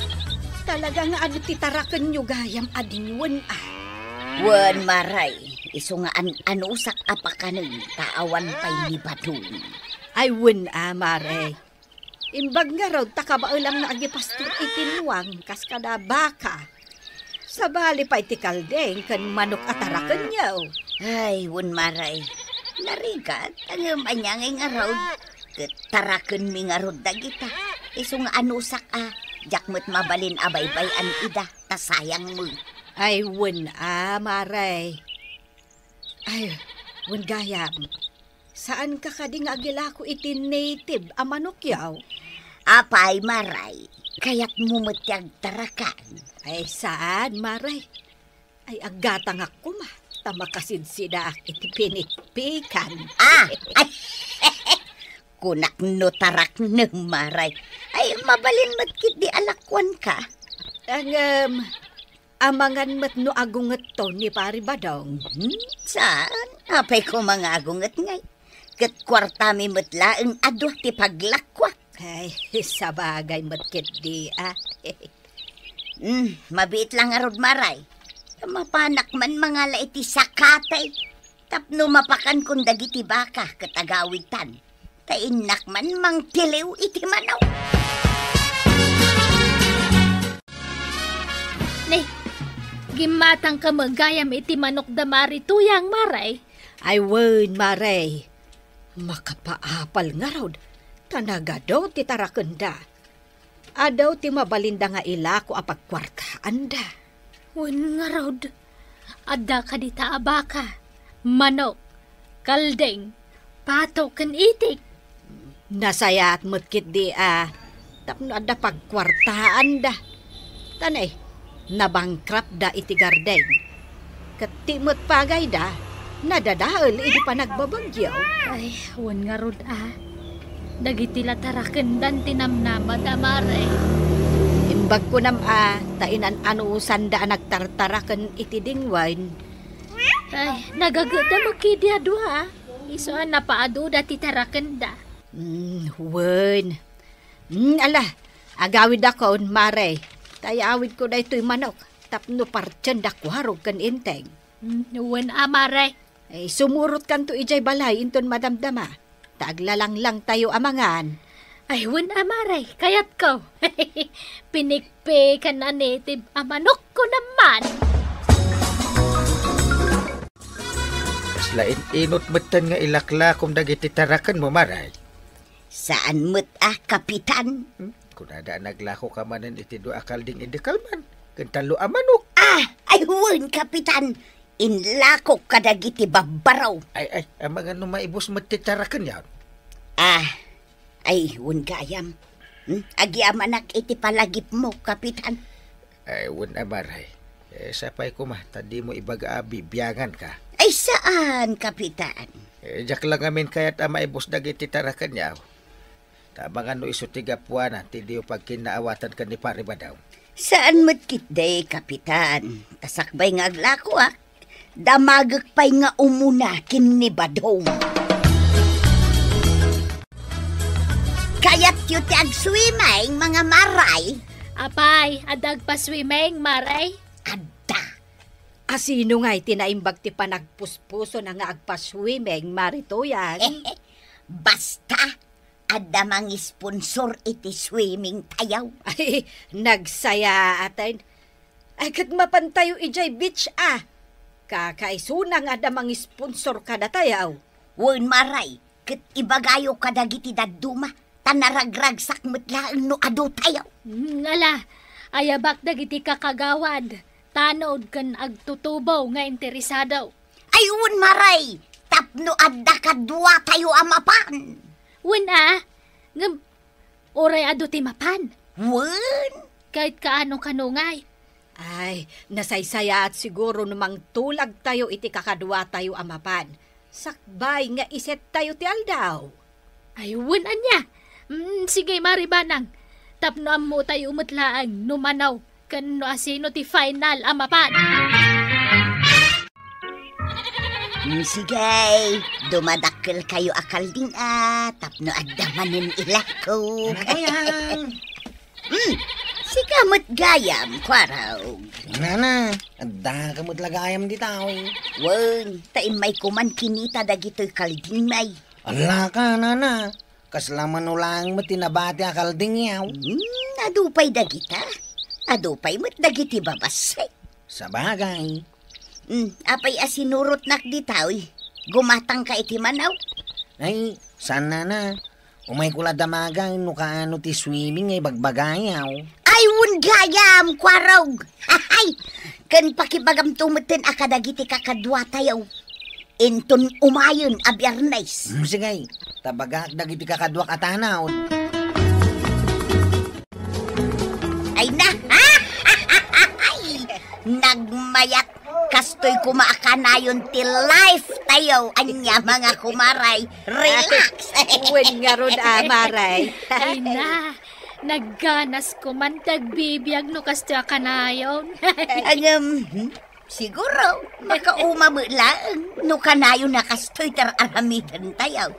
talaga nga adu ti tarakenyo gayam a diwen, a. Wen, Maray, isu nga an-anusak a pakanen ta awan pay ni Badong. Ay, wen a, Maray. Imbag ngarud ta kabaelam nga agipastor iti nuang kas kada baka. Sabali pay ti kalding ken manok a tarakenyo. Ay, wen, Maray. Narigat, ngem ania ngay ngarud? Ket tarakenmi ngarud dagita. Isu nga anusak a, diak met mabalin a baybay-an ida, ta sayang met. Ay, wen a, Maray. Ay, wen gayam. Saanka kadi nga agilako iti native a manokyo? Apay, Maray, kayatmo met ti agtarakan? Ay, saan, Maray. Ay, aggatangak koma, ta makasidsidaak iti pinikpikan. Ah! Ay! Kunak no taraknem, Maray. Ay, mabalin met ketdi a lakuanka. Ngem, amangan met no agungetto ni Pari Badong. Hmm? Saan? Apay koma nga agunget ngay. Ket kuartami met laeng a dua ti paglakuak. Ay, sabagay met ketdi, a. Hmm, mabiit la ngarud, Maray. Mapanak man mangala iti sakatay. Tapno mapakankon dagiti baka ket agawidtan, ta innak man mangtiliw iti manok. Ne, gimmatangka met gayam iti manok da Mari Tuyang, Maray. Ay wen, Maray. Makapaapal ngarud, ta nagadu ti tarakenda. Adu ti mabalinda nga ilako a pagkuartaanda. Wen ngarud, adda kadita a baka, manok, kalding, pato ken itik. Nasayaat met ketdi a tapno adda pagkuartaanda. Ta ne, nabankrupt-da iti garden. Ket ti met pagayda, nadadael idi panagbabagyo. Ay, wen ngarud a. Dagiti la tarakendan ti namnamada, Mare. Em, Pagkunam a, ta inan-anusanda a nagtartaraken iti dingwen. Ay, nagagedda met kidi a dua, a. Isu a napaaduda ti tarakenda. Mm, wen. Mm, ala, agawidakon, Mare. Ta iyawidko daytoy manok, tapno partienda Kuarog ken Enteng. Mm, wen a, Mare. Ay, sumurotkanto idiay balay inton madamdama. Ta aglalanglang tayo a mangan. Ay, wen a, Mare, kayatko. Pinikpikan a native a manokko naman. Kasla in-inut metten nga ilaklakom dagiti tarakenmo, Mare. Saan met a, Kapitan? Hmm? Kunada a naglakoka manen iti dua a kalding idi kalman, ken tallo a manok. Ah, ay wen, Kapitan. Inlakok kadagiti babbaro. Ay, ay, amangan no maibus met ti tarakenyo. Ah, ay, wen gayam. Hmm? Agyamanak iti palagipmo, Kapitan. Ay, wen a, Mare. Eh, sapay koma, ta dimo ibaga a bibianganka. Ay, saan, Kapitan? Eh, diak la ngamin kayat a maibus dagiti tarakenyo. Ta amangan no isu ti gapuana ti diyo pagkinnaawatan ken ni Pare Badaw. Saan met ketdi, Kapitan. Ta sakbay nga aglakoak, damagek pay nga umuna ken ni Badaw. Kayatyo ti agswimming, mga Mare? Apay, adda agpaswimming, Mare? Adda. A, sino ngay ti naimbag ti panagpuspusona nga agpaswimming, Mare Tuyang? Basta, adda mangisponsor iti swimming tayo. Ay, nagsayaaten. Ay, ket mapantayo idiay beach, a. Kakaisuna nga adda mangisponsor kadatayo. Wen, Mare, ket ibagayo kadagiti dadduma, ta naragragsak met laeng no adu tayo. Mm, ala, ayabak dagiti kakagawad, tanod ken agtutubo nga interesado. Ay, wen, Mare, tapno adda kadua tayo a mapan. Wen a, ngem uray adu ti mapan. Wen? Ket kaano kano ngay? Ay, nasaysayaat siguro no mangtulag tayo iti kakadua tayo a mapan. Sakbay nga iset tayo ti aldaw. Ay, wen ania. Mm, sige, Mare Banang. Tapno ammo tayo met laeng no mano ken no asino ti final a mapan. Mm, sige, dumadakkel kayo a kalding a, tapno adda manen ilako. Ano yan? Mm, sika met gayam, Kuarog. Nana, adda ka met la gayam ditaw. Wen, ta immay koman kinita dagitoy kalding may. Ala ka, nana. Kasla mano laeng met ti nabati a kalding yaw. Hmm, adu pay dagita. Adu pay met dagiti babassek. Sabagay. Hmm, apay a sinurotnak ditaw, eh? Gumatangka iti manaw? Ay, saan, nana. Umayko la damagan no kaano ti swimming nga ibagbagayaw. Ay, wen gayam, Kuarog! Ay, ken pakibagamto metten a kadagiti kakaduatayo. Inton umayen a Biyernes. Hmm, sige. Ta bagak dagiti kakaduak a tanaw. Ay na! Nagmayat! Kastoy koma a kanayon ti life tayo. Ania, mga kumaray, relax. Wen ngarud a, Maray. Ay na, nagganas koman ti agbibiag no kastoy a kanayon. Ngem, hmm, siguro, makauma met laeng no kanayon a kastoy ti ar-aramiden tayo.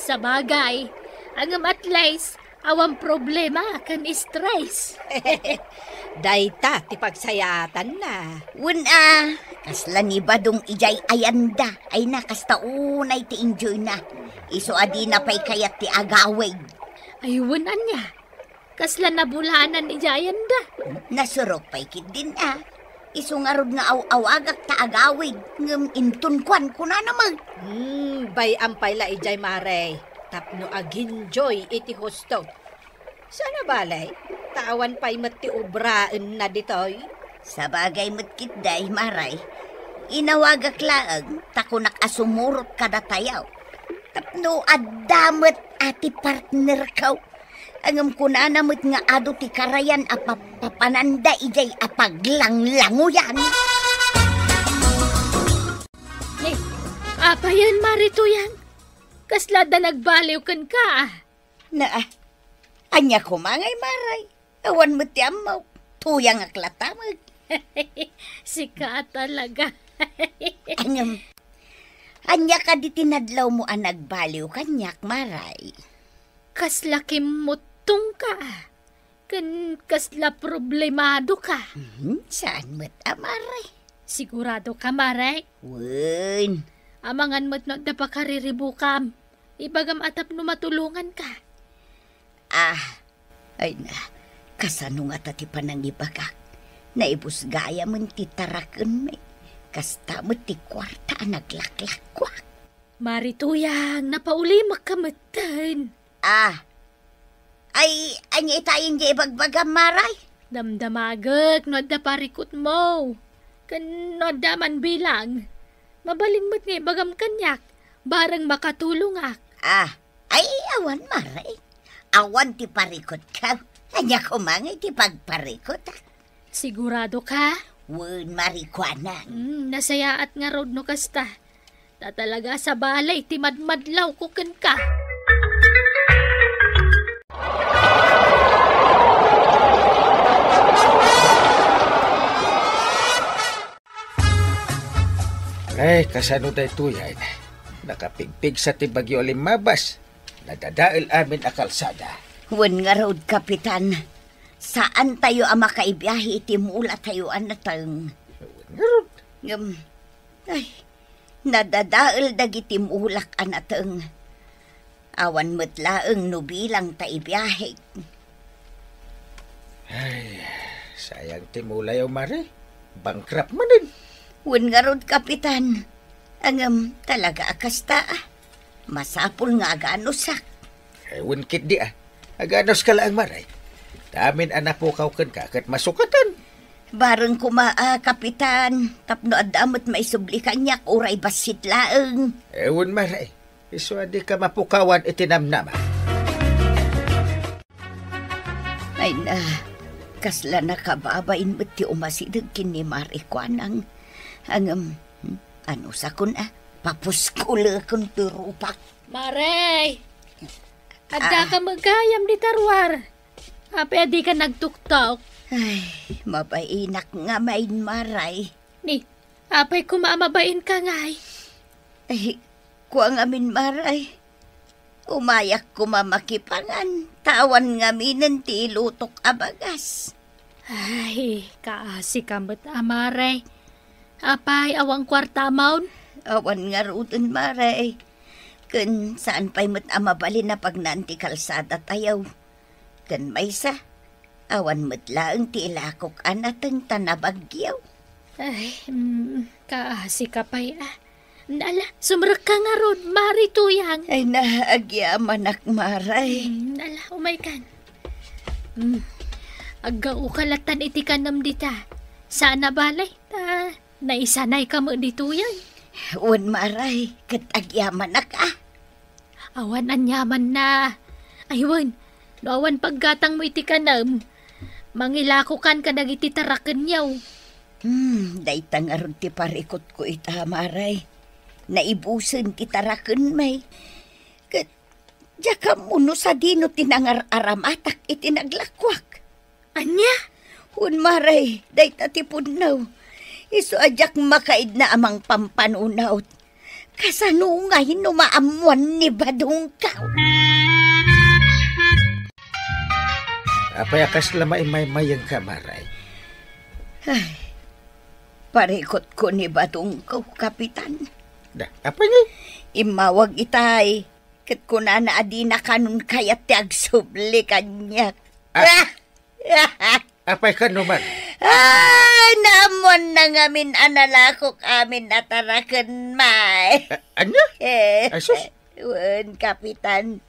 Sabagay, ngem at least, awan problema ken stress. Dayta ti pagsayaatanna. Wen a, kasla ni Badong idiay ayanda. Ay na, kasta unay ti enjoyna. Isu a dina pay kayat ti agawid. Ay, wen ania. Kasla nabulanan idiay ayanda. Nasurok pay ketdin a. Isu ngarud nga aw-awagak ta agawid, ngem inton kuan kunana met. Hmm, bay-am pay la idiay, Maray, tapno aginjoy iti husto. Saan a bale, ta awan pay met ti obraenna ditoy. Sabagay met ketdi, Maray. Inawagak laeng ta kunak a sumurot kadatayo. Tapno adda met a ti partnerko. Ngem kunana met nga adu ti karayan a papapananda idiay a paglanglanguyan. Ni, apayen, Mare Tuyang? Kasla adda nagbaliw kenka, a? Na, ania koma ngay, Maray? Awan met ti ammok. Tuyangak latta met. Sika talaga. Ngem, ania kadi ti nadlawmo a nagbaliw kaniak, Maray? Kasla kimmuttongka, ken kasla problemadoka. Mhm, saan met a, Maray. Siguradoka, Maray? Wen. Amangan met no adda pakariribukam. Ibagam a tapno matulonganka. Ah, ay na, kasano ngata ti panangibagak? Naibus gayamen ti tarakenmi. Kasta met ti kuarta a naglaklakkuak. Mari Tuyang, napaulimek ka metten. Ah, ay, ania itayen ti ibagbagam, Maray? Damdamagek no adda parikutmo. Ken no adda man bilang, mabalin met nga ibagam kaniak, bareng makatulongak. Ah, ay, awan, Maray. Awan ti parikutko. Ania koma nga iti pagparikutak? Siguradoka? Wen, Maray, kuanak. Hmm, nasayaat ngarud no kasta. Ta talaga a sabali ti madmadlawko kenka. Ay, kasano daytoyen? Nakapigpigsa ti bagyo a limmabas. Nadadael amin a kalsada. Wen ngarud, Kapitan. Saantayo a makaibiahe iti mulatayo a nateng. Wen ngarud. Ngem, ay, nadadael dagiti mulak a nateng. Awan met laeng no bilang ta ibiahek. Ay, sayang ti mulayo, Mari. Bankrupt manen. Wen ngarud, Kapitan. Ngem, talaga a kasta, ah. Masapul nga aganusak. Ay, wen ketdi, ah. Aganuska laeng, Mari. Ta amin a napukaw kenka ket masukatan. Bareng koma, ah, Kapitan, tapno adda met maisubli kaniak uray bassit laeng. Ay, wen, Mari. Isu a dika mapukawan iti namnama. Ay na, kasla nakababain met ti umasideg ken ni Mari Kuanang. Ngem, hmm, anusakon a, papuskulekon ti rupak. Mari! Adda ka met gayam dita ruar. Apay a dika nagtuktok? Ay, mabainak ngamin, Mari. Ni, apay koma a mabainka ngay? Ay, kua ngamin, Mari. Umayak koma makipangan, ta awan ngaminen ti ilutok a bagas. Ay, kaasika met a, Mari. Apay, awan kuartamon? Awan ngaruden, Mari. Ken saan pay met a mabalin a pagnaan ti kalsadatayo. Ken maysa, awan met laeng ti ilakok a nateng ta nabagyo. Ay, mm, kaasika pay a. Ala, sumrekka ngarud, Mari Tuyang. Ay na, agyamanak, Mari. Mm, ala, umaykan. Mm. Aggaoka latan iti kanem dita. Saan a bale, ta naisanayka met ditoyen. Wen, Mari, ket agyamanak a. Awan aniamanna. Ay wen, no awan paggatangmo iti kanem, mangilakokan kadagiti tarakenyo. Hmm, dayta ngarud ti parikutko ita, Mari. Naibusen ti tarakenmi. Ket diak ammo no sadino ti nangar-aramatak iti naglakkuak. Ania? Wen, Mari, dayta ti pudno. Isu a diak makaidna a mangpampanunot. Kasano ngay no maammuan ni Badongko? Apay a kasla maimaymayengka, Mari? Ay, parikutko ni Badongko, Kapitan. Da, apay ngay? Immawag itay, ket kunana a dina kanon kayat ti agsubli kaniak. Ah! Apay kano man? Ay, naammuanna ngamin a nalakok amin a tarakenmi. A-, ania? Eh, Ay, sus. Wen, Kapitan.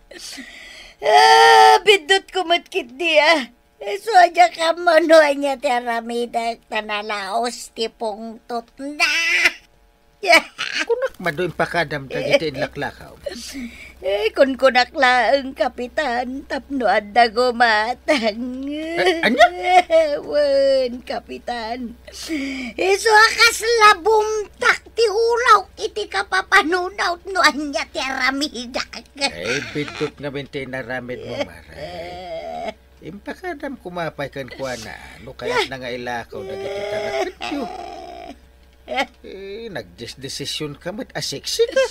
Ah, biddutko met ketdi, ah. Isu a diak ammo no ania ti aramidek, ta nalaos ti pungtotna. Kunak madu impakadam dagiti inlaklakaw. Eh, kunkunak laeng, Kapitan, tapno adda gumatang. A-, ania? Wen, Kapitan. Isu a kasla bumtak ti ulawko iti kapapanunot no ania ti aramidek. Ay, biddut ngamin ti inaramidmo, Mari. Impakadam koma pay kenkuana no kayatna nga ilakaw dagiti taraketyo. Eh, nagdesdesisyonka met a seksi ka.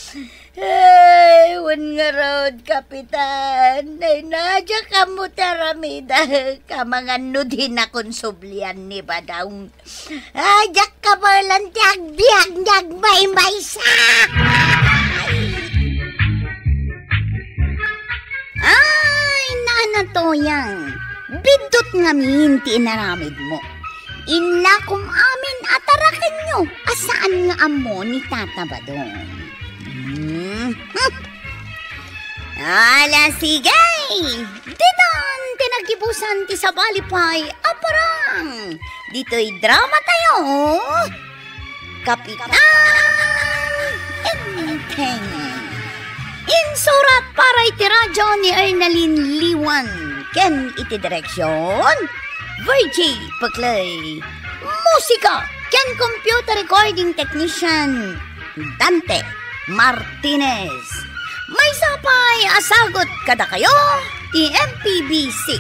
Ay, wen ngarud, Kapitan. Ay, na, diak ammo ti aramidek. Amangan no di nakon sublian ni Badong. Ay, diak kabaelan ti agbiag nga agmaymaysa. Ay, Nana Toyang, biddut ngamin ti inaramidmo. Inlakom amin a tarakenyo a saan nga ammo ni Tata Badong. Hmm. Hmm. Ala, sige! Ditan ti naggibusan ti sabali pay a parang ditoy drama tayo, Kapitan Enteng. Insurat para iti radyo ni Ernalyn Liwan ken iti direksyon, Virgie Peclay. Musika ken computer recording technician, Dante Martinez. Maysa pay a sagut kadakayo ti M P B C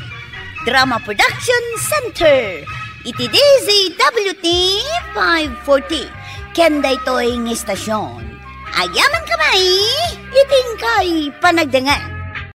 Drama Production Center iti D Z W T five forty ken daytoy nga istasyon. Agyamankami iti inkay panagdengngeg.